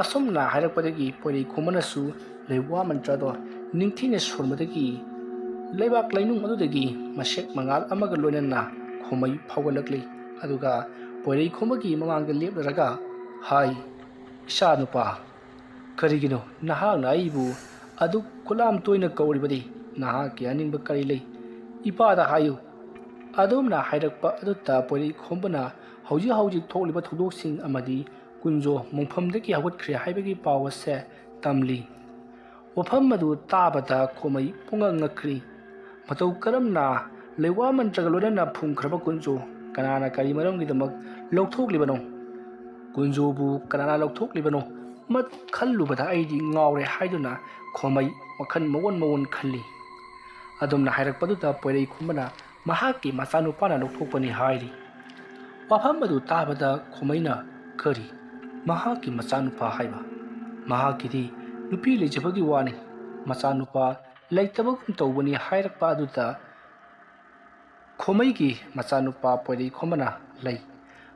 ꯑꯁꯨꯝꯅ ꯍꯥꯏꯔꯛꯄꯗꯒꯤ ꯄꯣꯏꯔꯩꯈꯣꯝꯕꯅꯁꯨ ꯂꯩꯋꯥ ꯃꯟꯇ꯭ꯔꯗꯣ ꯅꯤꯡꯊꯤꯅ ꯁꯣꯟꯕꯗꯒꯤ ꯂꯩꯕꯥꯛ ꯂꯩꯅꯨꯡ ꯑꯗꯨꯗꯒꯤ ꯃꯁꯦꯛ ꯃꯉꯥꯜ ꯑꯃꯒ ꯂꯣꯏꯅꯅ ꯈꯣꯃꯩ ꯐꯥꯎꯒꯠꯂꯛꯂꯤ꯫ ꯑꯗꯨꯒ ꯄꯣꯏꯔꯩꯈꯣꯝꯕꯒꯤ ꯃꯃꯥꯡꯗ ꯂꯦꯞꯂꯔꯒ, "ꯍꯥꯏ, ꯏꯆꯥꯅꯨꯄꯥ, ꯀꯔꯤꯒꯤꯅꯣ ꯅꯍꯥꯛꯅ ꯑꯩꯕꯨ ꯑꯗꯨꯛ ꯈꯨꯂꯥꯝ ꯇꯣꯏꯅ ꯀꯧꯔꯤꯕꯗꯤ? ꯅꯍꯥꯛꯀꯤ ꯑꯅꯤꯡꯕ ꯀꯔꯤ ꯂꯩ? ꯏꯄꯥꯗ ꯍꯥꯏꯌꯨ"꯫ ꯑꯗꯨꯝꯅ ꯍꯥꯏꯔꯛꯄ ꯑꯗꯨꯗ ꯄꯣꯏꯔꯩꯈꯣꯝꯕꯅ ꯍꯧꯖꯤꯛ ꯍꯧꯖꯤꯛ ꯊꯣꯛꯂꯤꯕ ꯊꯧꯗꯣꯛꯁꯤꯡ ꯑꯃꯗꯤ ꯀꯨꯟꯖꯣ ꯃꯣꯡꯐꯝꯗꯒꯤ ꯍꯧꯒꯠꯈ꯭ꯔꯦ ꯍꯥꯏꯕꯒꯤ ꯄꯥꯎ ꯑꯁꯦ ꯇꯝꯂꯤ꯫ ꯋꯥꯐꯝ ꯑꯗꯨ ꯇꯥꯕꯗ ꯈꯣꯃꯩ ꯄꯨꯡꯉꯛ ꯉꯛꯈ꯭ꯔꯤ꯫ ꯃꯇꯧ ꯀꯔꯝꯅ ꯂꯩꯋꯥ ꯃꯟꯇ꯭ꯔꯒ ꯂꯣꯏꯅꯅ ꯐꯨꯝꯈ꯭ꯔꯕ ꯀꯨꯟꯖꯣ ꯀꯅꯥꯅ ꯀꯔꯤ ꯃꯔꯝꯒꯤꯗꯃꯛ ꯂꯧꯊꯣꯛꯂꯤꯕꯅꯣ? ꯀꯨꯟꯖꯣꯕꯨ ꯀꯅꯥꯅ ꯂꯧꯊꯣꯛꯂꯤꯕꯅꯣ? ꯃꯗꯨ ꯈꯜꯂꯨꯕꯗ ꯑꯩꯗꯤ ꯉꯥꯎꯔꯦ ꯍꯥꯏꯗꯨꯅ ꯈꯣꯃꯩ ꯋꯥꯈꯜ ꯃꯑꯣꯟ ꯃꯑꯣꯟ ꯈꯜꯂꯤ꯫ ꯑꯗꯨꯝꯅ ꯍꯥꯏꯔꯛꯄꯗꯨꯗ ꯄꯣꯏꯔꯩꯈꯣꯝꯕꯅ ꯃꯍꯥꯛꯀꯤ ꯃꯆꯥꯅꯨꯄꯥꯅ ꯂꯧꯊꯣꯛꯄꯅꯤ ꯍꯥꯏꯔꯤ꯫ ꯋꯥꯐꯝ ꯑꯗꯨ ꯇꯥꯕꯗ ꯈꯣꯃꯩꯅ, "ꯀꯔꯤ? ꯃꯍꯥꯛꯀꯤ ꯃꯆꯥꯅꯨꯄꯥ ꯍꯥꯏꯕ? ꯃꯍꯥꯛꯀꯤꯗꯤ ꯅꯨꯄꯤ ꯂꯩꯖꯕꯒꯤ ꯋꯥꯅꯤ꯫ ꯃꯆꯥꯅꯨꯄꯥ ꯂꯩꯇꯕꯒꯨꯝ ꯇꯧꯕꯅꯤ" ꯍꯥꯏꯔꯛꯄ ꯑꯗꯨꯗ ꯈꯣꯃꯩꯒꯤ ꯃꯆꯥꯅꯨꯄꯥ ꯄꯣꯏꯔꯩꯈꯣꯝꯕꯅ ꯂꯩ꯫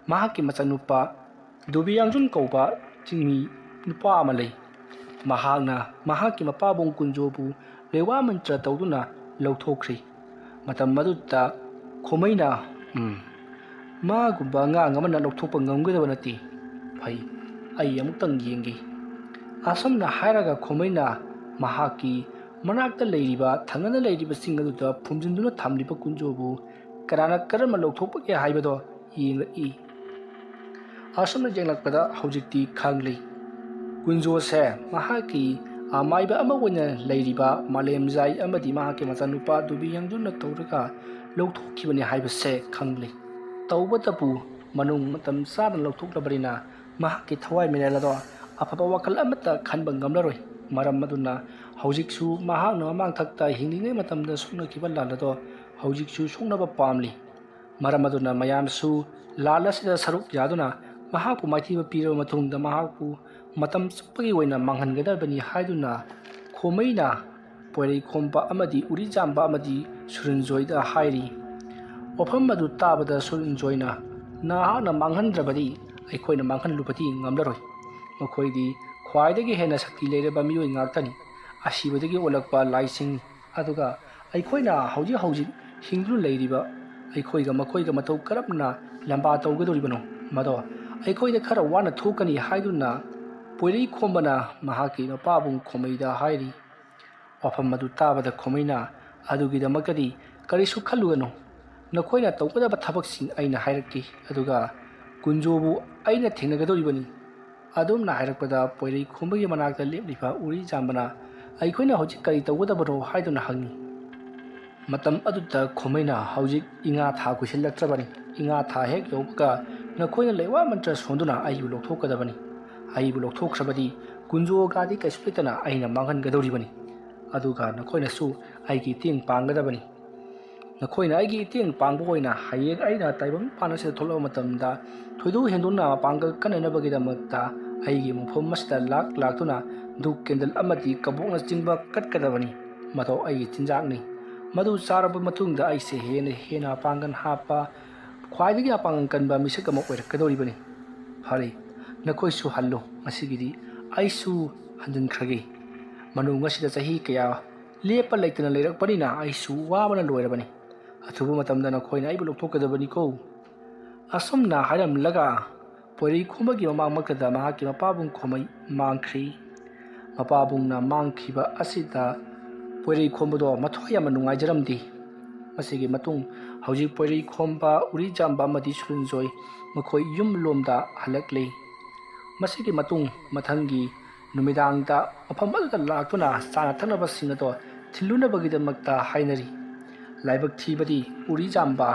ꯃꯍꯥꯛꯀꯤ ꯃꯆꯥꯅꯨꯄꯥ ꯗꯨꯕꯤꯌꯥꯡꯖꯨꯟ ꯀꯧꯕ ꯆꯤꯡꯃꯤ ꯅꯨꯄꯥ ꯑꯃ ꯂꯩ꯫ ꯃꯍꯥꯛꯅ ꯃꯍꯥꯛꯀꯤ ꯃꯄꯥꯕꯨꯡ ꯀꯨꯟꯖꯣꯕꯨ ꯂꯩꯋꯥ ꯃꯟꯇ꯭ꯔ ꯇꯧꯗꯨꯅ ꯂꯧꯊꯣꯛꯈ꯭ꯔꯤ꯫ ꯃꯇꯝ ꯑꯗꯨꯗ ꯈꯣꯃꯩꯅ, "ꯎꯝ, ꯃꯥꯒꯨꯝꯕ ꯑꯉꯥꯡ ꯑꯃꯅ ꯂꯧꯊꯣꯛꯄ ꯉꯝꯒꯗꯕ ꯅꯠꯇꯦ꯫ ꯐꯩ, ꯑꯩ ꯑꯃꯨꯛꯇꯪ ꯌꯦꯡꯒꯦ"꯫ ꯑꯁꯨꯝꯅ ꯍꯥꯏꯔꯒ ꯈꯣꯃꯩꯅ ꯃꯍꯥꯛꯀꯤ ꯃꯅꯥꯛꯇ ꯂꯩꯔꯤꯕ, ꯊꯪꯅꯅ ꯂꯩꯔꯤꯕ ꯆꯤꯡ ꯑꯗꯨꯗ ꯐꯨꯝꯖꯤꯟꯗꯨꯅ ꯊꯝꯂꯤꯕ ꯀꯨꯟꯖꯣꯕꯨ ꯀꯅꯥꯅ ꯀꯔꯝꯅ ꯂꯧꯊꯣꯛꯄꯒꯦ ꯍꯥꯏꯕꯗꯣ ꯌꯦꯡꯂꯛꯏ꯫ ꯑꯁꯨꯝꯅ ꯌꯦꯡꯂꯛꯄꯗ ꯍꯧꯖꯤꯛꯇꯤ ꯈꯪꯂꯤ꯫ ꯀꯨꯟꯖꯣꯁꯦ ꯃꯍꯥꯛꯀꯤ ꯑꯃꯥꯏꯕ ꯑꯃ ꯑꯣꯏꯅ ꯂꯩꯔꯤꯕ ꯃꯥꯂꯦꯝꯖꯥꯏ ꯑꯃꯗꯤ ꯃꯍꯥꯛꯀꯤ ꯃꯆꯥꯅꯨꯄꯥ ꯗꯨꯕꯤ ꯌꯥꯡꯗꯨꯅ ꯇꯧꯔꯒ ꯂꯧꯊꯣꯛꯈꯤꯕꯅꯤ ꯍꯥꯏꯕꯁꯦ ꯈꯪꯂꯤ꯫ ꯇꯧꯕꯇꯕꯨ ꯃꯅꯨꯡ ꯃꯇꯝ ꯆꯥꯅ ꯂꯧꯊꯣꯛꯂꯕꯅꯤꯅ ꯃꯍꯥꯛꯀꯤ ꯊꯋꯥꯏ ꯃꯤꯔꯦꯜ ꯑꯗꯣ ꯑꯐꯕ ꯋꯥꯈꯜ ꯑꯃꯠꯇ ꯈꯟꯕ ꯉꯝꯂꯔꯣꯏ꯫ ꯃꯔꯝ ꯑꯗꯨꯅ ꯍꯧꯖꯤꯛꯁꯨ ꯃꯍꯥꯛꯅ ꯃꯃꯥꯡꯊꯛꯇ ꯍꯤꯡꯂꯤꯉꯩ ꯃꯇꯝꯗ ꯁꯣꯛꯅꯈꯤꯕ ꯂꯥꯟ ꯑꯗꯣ ꯍꯧꯖꯤꯛꯁꯨ ꯁꯣꯛꯅꯕ ꯄꯥꯝꯂꯤ꯫ ꯃꯔꯝ ꯑꯗꯨꯅ ꯃꯌꯥꯝꯁꯨ ꯂꯥꯟ ꯑꯁꯤꯗ ꯁꯔꯨꯛ ꯌꯥꯗꯨꯅ ꯃꯍꯥꯛꯄꯨ ꯃꯥꯏꯊꯤꯕ ꯄꯤꯔꯕ ꯃꯇꯨꯡꯗ ꯃꯍꯥꯛꯄꯨ ꯃꯇꯝ ꯆꯨꯞꯄꯒꯤ ꯑꯣꯏꯅ ꯃꯥꯡꯍꯟꯒꯗꯕꯅꯤ ꯍꯥꯏꯗꯨꯅ ꯈꯣꯃꯩꯅ ꯄꯣꯏꯔꯩꯈꯣꯝꯕ ꯑꯃꯗꯤ ꯎꯔꯤꯖꯥꯝꯕ ꯑꯃꯗꯤ ꯁꯨꯔꯟꯖꯣꯏꯗ ꯍꯥꯏꯔꯤ꯫ ꯋꯥꯐꯝ ꯑꯗꯨ ꯇꯥꯕꯗ ꯁꯨꯔꯟꯖꯣꯏꯅ, "ꯅꯍꯥꯛꯅ ꯃꯥꯡꯍꯟꯗ꯭ꯔꯕꯗꯤ ꯑꯩꯈꯣꯏꯅ ꯃꯥꯡꯍꯜꯂꯨꯕꯗꯤ ꯉꯝꯂꯔꯣꯏ꯫ ꯃꯈꯣꯏꯗꯤ ꯈ꯭ꯋꯥꯏꯗꯒꯤ ꯍꯦꯟꯅ ꯁꯛꯇꯤ ꯂꯩꯔꯕ ꯃꯤꯑꯣꯏ ꯉꯥꯛꯇꯅꯤ꯫ ꯑꯁꯤꯕꯗꯒꯤ ꯑꯣꯜꯂꯛꯄ ꯂꯥꯏꯁꯤꯡ ꯑꯗꯨꯒ ꯑꯩꯈꯣꯏꯅ ꯍꯧꯖꯤꯛ ꯍꯧꯖꯤꯛ ꯍꯤꯡꯗꯨꯅ ꯂꯩꯔꯤꯕ ꯑꯩꯈꯣꯏꯒ ꯃꯈꯣꯏꯒ ꯃꯇꯧ ꯀꯔꯝꯅ ꯂꯝꯕꯥ ꯇꯧꯒꯗꯧꯔꯤꯕꯅꯣ? ꯃꯗꯣ ꯑꯩꯈꯣꯏꯗ ꯈꯔ ꯋꯥꯅ ꯊꯣꯛꯀꯅꯤ" ꯍꯥꯏꯗꯨꯅ ꯄꯣꯏꯔꯩꯈꯣꯝꯕꯅ ꯃꯍꯥꯛꯀꯤ ꯃꯄꯥꯕꯨꯡ ꯈꯣꯃꯩꯗ ꯍꯥꯏꯔꯤ꯫ ꯋꯥꯐꯝ ꯑꯗꯨ ꯇꯥꯕꯗ ꯈꯣꯃꯩꯅ, "ꯑꯗꯨꯒꯤꯗꯃꯛꯇꯗꯤ ꯀꯔꯤꯁꯨ ꯈꯜꯂꯨꯒꯅꯨ꯫ ꯅꯈꯣꯏꯅ ꯇꯧꯒꯗꯕ ꯊꯕꯛꯁꯤꯡ ꯑꯩꯅ ꯍꯥꯏꯔꯛꯀꯦ, ꯑꯗꯨꯒ ꯀꯨꯟꯖꯣꯕꯨ ꯑꯩꯅ ꯊꯦꯡꯅꯒꯗꯧꯔꯤꯕꯅꯤ"꯫ ꯑꯗꯨꯝꯅ ꯍꯥꯏꯔꯛꯄꯗ ꯄꯣꯏꯔꯩꯈꯣꯝꯕꯒꯤ ꯃꯅꯥꯛꯇ ꯂꯦꯞꯂꯤꯕ ꯎꯔꯤꯖꯥꯝꯕꯅ, "ꯑꯩꯈꯣꯏꯅ ꯍꯧꯖꯤꯛ ꯀꯔꯤ ꯇꯧꯒꯗꯕꯅꯣ?" ꯍꯥꯏꯗꯨꯅ ꯍꯪꯉꯤ꯫ ꯃꯇꯝ ꯑꯗꯨꯗ ꯈꯣꯃꯩꯅ, "ꯍꯧꯖꯤꯛ ꯏꯉꯥ ꯊꯥ ꯀꯨꯏꯁꯤꯜꯂꯛꯇ꯭ꯔꯕꯅꯤ꯫ ꯏꯉꯥ ꯊꯥ ꯍꯦꯛ ꯌꯧꯕꯒ ꯅꯈꯣꯏꯅ ꯂꯩꯋꯥ ꯃꯟꯇ꯭ꯔ ꯁꯣꯟꯗꯨꯅ ꯑꯩꯕꯨ ꯂꯧꯊꯣꯛꯀꯗꯕꯅꯤ꯫ ꯑꯩꯕꯨ ꯂꯧꯊꯣꯛꯈ꯭ꯔꯕꯗꯤ ꯀꯨꯟꯖꯣꯒꯥꯗꯤ ꯀꯩꯁꯨ ꯂꯩꯇꯅ ꯑꯩꯅ ꯃꯥꯡꯍꯟꯒꯗꯧꯔꯤꯕꯅꯤ꯫ ꯑꯗꯨꯒ ꯅꯈꯣꯏꯅꯁꯨ ꯑꯩꯒꯤ ꯏꯇꯦꯡ ꯄꯥꯡꯒꯗꯕꯅꯤ꯫ ꯅꯈꯣꯏꯅ ꯑꯩꯒꯤ ꯏꯇꯦꯡ ꯄꯥꯡꯕ ꯑꯣꯏꯅ ꯍꯌꯦꯡ ꯑꯩꯅ ꯇꯥꯏꯕꯪ ꯄꯥꯟ ꯑꯁꯤꯗ ꯊꯣꯛꯂꯛꯄ ꯃꯇꯝꯗ ꯊꯣꯏꯗꯣꯛ ꯍꯦꯟꯗꯣꯛꯅ ꯃꯄꯥꯡꯒꯜ ꯀꯟꯅꯅꯕꯒꯤꯗꯃꯛꯇ ꯑꯩꯒꯤ ꯃꯐꯝ ꯑꯁꯤꯗ ꯂꯥꯛ ꯂꯥꯛꯇꯨꯅ ꯙꯨꯞ ꯀꯦꯟꯗꯜ ꯑꯃꯗꯤ ꯀꯕꯣꯛꯅꯆꯤꯡꯕ ꯀꯠꯀꯗꯕꯅꯤ꯫ ꯃꯗꯨ ꯑꯩꯒꯤ ꯆꯤꯟꯖꯥꯛꯅꯤ꯫ ꯃꯗꯨ ꯆꯥꯔꯕ ꯃꯇꯨꯡꯗ ꯑꯩꯁꯦ ꯍꯦꯟꯅ ꯍꯦꯟꯅ ꯃꯄꯥꯡꯒꯜ ꯍꯥꯞꯄ, ꯈ꯭ꯋꯥꯏꯗꯒꯤ ꯃꯄꯥꯡꯒꯜ ꯀꯟꯕ ꯃꯤꯁꯛ ꯑꯃ ꯑꯣꯏꯔꯛꯀꯗꯧꯔꯤꯕꯅꯤ"꯫ ꯐꯔꯦ, ꯅꯈꯣꯏꯁꯨ ꯍꯜꯂꯨ, ꯉꯁꯤꯒꯤꯗꯤ ꯑꯩꯁꯨ ꯍꯟꯖꯤꯟꯈ꯭ꯔꯒꯦ꯫ ꯃꯅꯨꯡ ꯑꯁꯤꯗ ꯆꯍꯤ ꯀꯌꯥ ꯂꯦꯞꯄ ꯂꯩꯇꯅ ꯂꯩꯔꯛꯄꯅꯤꯅ ꯑꯩꯁꯨ ꯋꯥꯕꯅ ꯂꯣꯏꯔꯕꯅꯤ꯫ ꯑꯊꯨꯕ ꯃꯇꯝꯗ ꯅꯈꯣꯏꯅ ꯑꯩꯕꯨ ꯂꯧꯊꯣꯛꯀꯗꯕꯅꯤꯀꯣ꯫ ꯑꯁꯨꯝꯅ ꯍꯥꯏꯔꯝꯂꯒ ꯄꯣꯏꯔꯩ ꯈꯣꯝꯕꯒꯤ ꯃꯃꯥꯡꯃꯛꯇꯗ ꯃꯍꯥꯛꯀꯤ ꯃꯄꯥꯕꯨꯡ ꯈꯣꯝꯃꯩ ꯃꯥꯡꯈ꯭ꯔꯤ꯫ ꯃꯄꯥꯕꯨꯡꯅ ꯃꯥꯡꯈꯤꯕ ꯑꯁꯤꯗ ꯄꯣꯏꯔꯩ ꯈꯣꯝꯕꯗꯣ ꯃꯊ꯭ꯋꯥꯏ ꯌꯥꯝꯅ ꯅꯨꯡꯉꯥꯏꯖꯔꯝꯗꯦ꯫ ꯃꯁꯤꯒꯤ ꯃꯇꯨꯡ ꯍꯧꯖꯤꯛ ꯄꯣꯏꯔꯩ ꯈꯣꯝꯕ, ꯎꯔꯤꯖꯥꯝꯕ ꯑꯃꯗꯤ ꯁꯨꯔꯨꯟꯖꯣꯏ ꯃꯈꯣꯏ ꯌꯨꯝ ꯂꯣꯝꯗ ꯍꯜꯂꯛꯂꯤ꯫ ꯃꯁꯤꯒꯤ ꯃꯇꯨꯡ ꯃꯊꯪꯒꯤ ꯅꯨꯃꯤꯗꯥꯡꯗ ꯃꯐꯝ ꯑꯗꯨꯗ ꯂꯥꯛꯇꯨꯅ ꯆꯥꯅ ꯊꯛꯅꯕꯁꯤꯡ ꯑꯗꯣ ꯊꯤꯜꯂꯨꯅꯕꯒꯤꯗꯃꯛꯇ ꯍꯥꯏꯅꯔꯤ꯫ ꯂꯥꯏꯕꯛ ꯊꯤꯕꯗꯤ ꯎꯔꯤꯖꯥꯝꯕ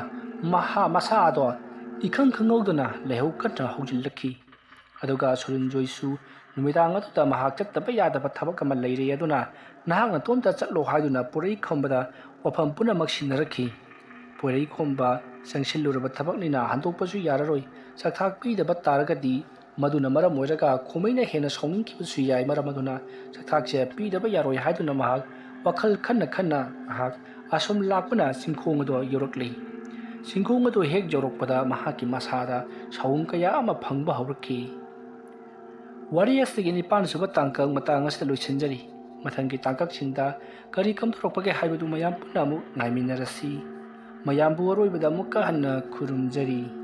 ꯃꯍꯥ ꯃꯁꯥ ꯑꯗꯣ ꯏꯈꯪ ꯈꯪꯍꯧꯗꯅ ꯂꯥꯏꯍꯧ ꯀꯟꯅ ꯍꯧꯖꯤꯜꯂꯛꯈꯤ꯫ ꯑꯗꯨꯒ ꯁꯨꯔꯨꯟꯖꯣꯏꯁꯨ ꯅꯨꯃꯤꯗꯥꯡ ꯑꯗꯨꯗ ꯃꯍꯥꯛ ꯆꯠꯇꯕ ꯌꯥꯗꯕ ꯊꯕꯛ ꯑꯃ ꯂꯩꯔꯦ, ꯑꯗꯨꯅ ꯅꯍꯥꯛ ꯅꯇꯣꯝꯇ ꯆꯠꯂꯣ ꯍꯥꯏꯗꯨꯅ ꯄꯣꯏꯔꯩ ꯈꯣꯝꯕꯗ ꯋꯥꯐꯝ ꯄꯨꯝꯅꯃꯛ ꯁꯤꯟꯅꯔꯛꯈꯤ꯫ ꯄꯣꯏꯔꯩ ꯈꯣꯝꯕ ꯆꯪꯁꯤꯜꯂꯨꯔꯕ ꯊꯕꯛꯅꯤꯅ ꯍꯟꯗꯣꯛꯄꯁꯨ ꯌꯥꯔꯔꯣꯏ꯫ ꯆꯥꯛꯊꯥꯛ ꯄꯤꯗꯕ ꯇꯥꯔꯒꯗꯤ ꯃꯗꯨꯅ ꯃꯔꯝ ꯑꯣꯏꯔꯒ ꯈꯣꯝꯃꯩꯅ ꯍꯦꯟꯅ ꯁꯥꯎꯅꯤꯡꯈꯤꯕꯁꯨ ꯌꯥꯏ꯫ ꯃꯔꯝ ꯑꯗꯨꯅ ꯆꯥꯛꯊꯥꯛꯁꯦ ꯄꯤꯗꯕ ꯌꯥꯔꯣꯏ ꯍꯥꯏꯗꯨꯅ ꯃꯍꯥꯛ ꯋꯥꯈꯜ ꯈꯟꯅ ꯈꯟꯅ ꯃꯍꯥꯛ ꯑꯁꯨꯝ ꯂꯥꯛꯄꯅ ꯆꯤꯡꯈꯣꯡ ꯑꯗꯣ ꯌꯧꯔꯛꯂꯤ꯫ ꯆꯤꯡꯈꯣꯡ ꯑꯗꯨ ꯍꯦꯛ ꯌꯧꯔꯛꯄꯗ ꯃꯍꯥꯛꯀꯤ ꯃꯁꯥꯗ ꯁꯥꯎꯍꯨꯝ ꯀꯌꯥ ꯑꯃ ꯐꯪꯕ ꯍꯧꯔꯛꯈꯤ꯫ ꯋꯥꯔꯤ ꯑꯁꯤꯒꯤ ꯅꯤꯄꯥꯟ ꯁꯨꯕ ꯇꯥꯡꯀꯛ ꯃꯇꯥꯡ ꯑꯁꯤꯗ ꯂꯣꯏꯁꯤꯟꯖꯔꯤ꯫ ꯃꯊꯪꯒꯤ ꯇꯥꯡꯀꯛꯁꯤꯡꯗ ꯀꯔꯤ ꯀꯝꯗꯧꯔꯛꯄꯒꯦ ꯍꯥꯏꯕꯗꯨ ꯃꯌꯥꯝ ꯄꯨꯟꯅ ꯑꯃꯨꯛ ꯉꯥꯏꯃꯤꯟꯅꯔꯁꯤ꯫ ꯃꯌꯥꯝꯕꯨ ꯑꯔꯣꯏꯕꯗ ꯑꯃꯨꯛꯀ ꯍꯟꯅ ꯈꯨꯔꯨꯝꯖꯔꯤ꯫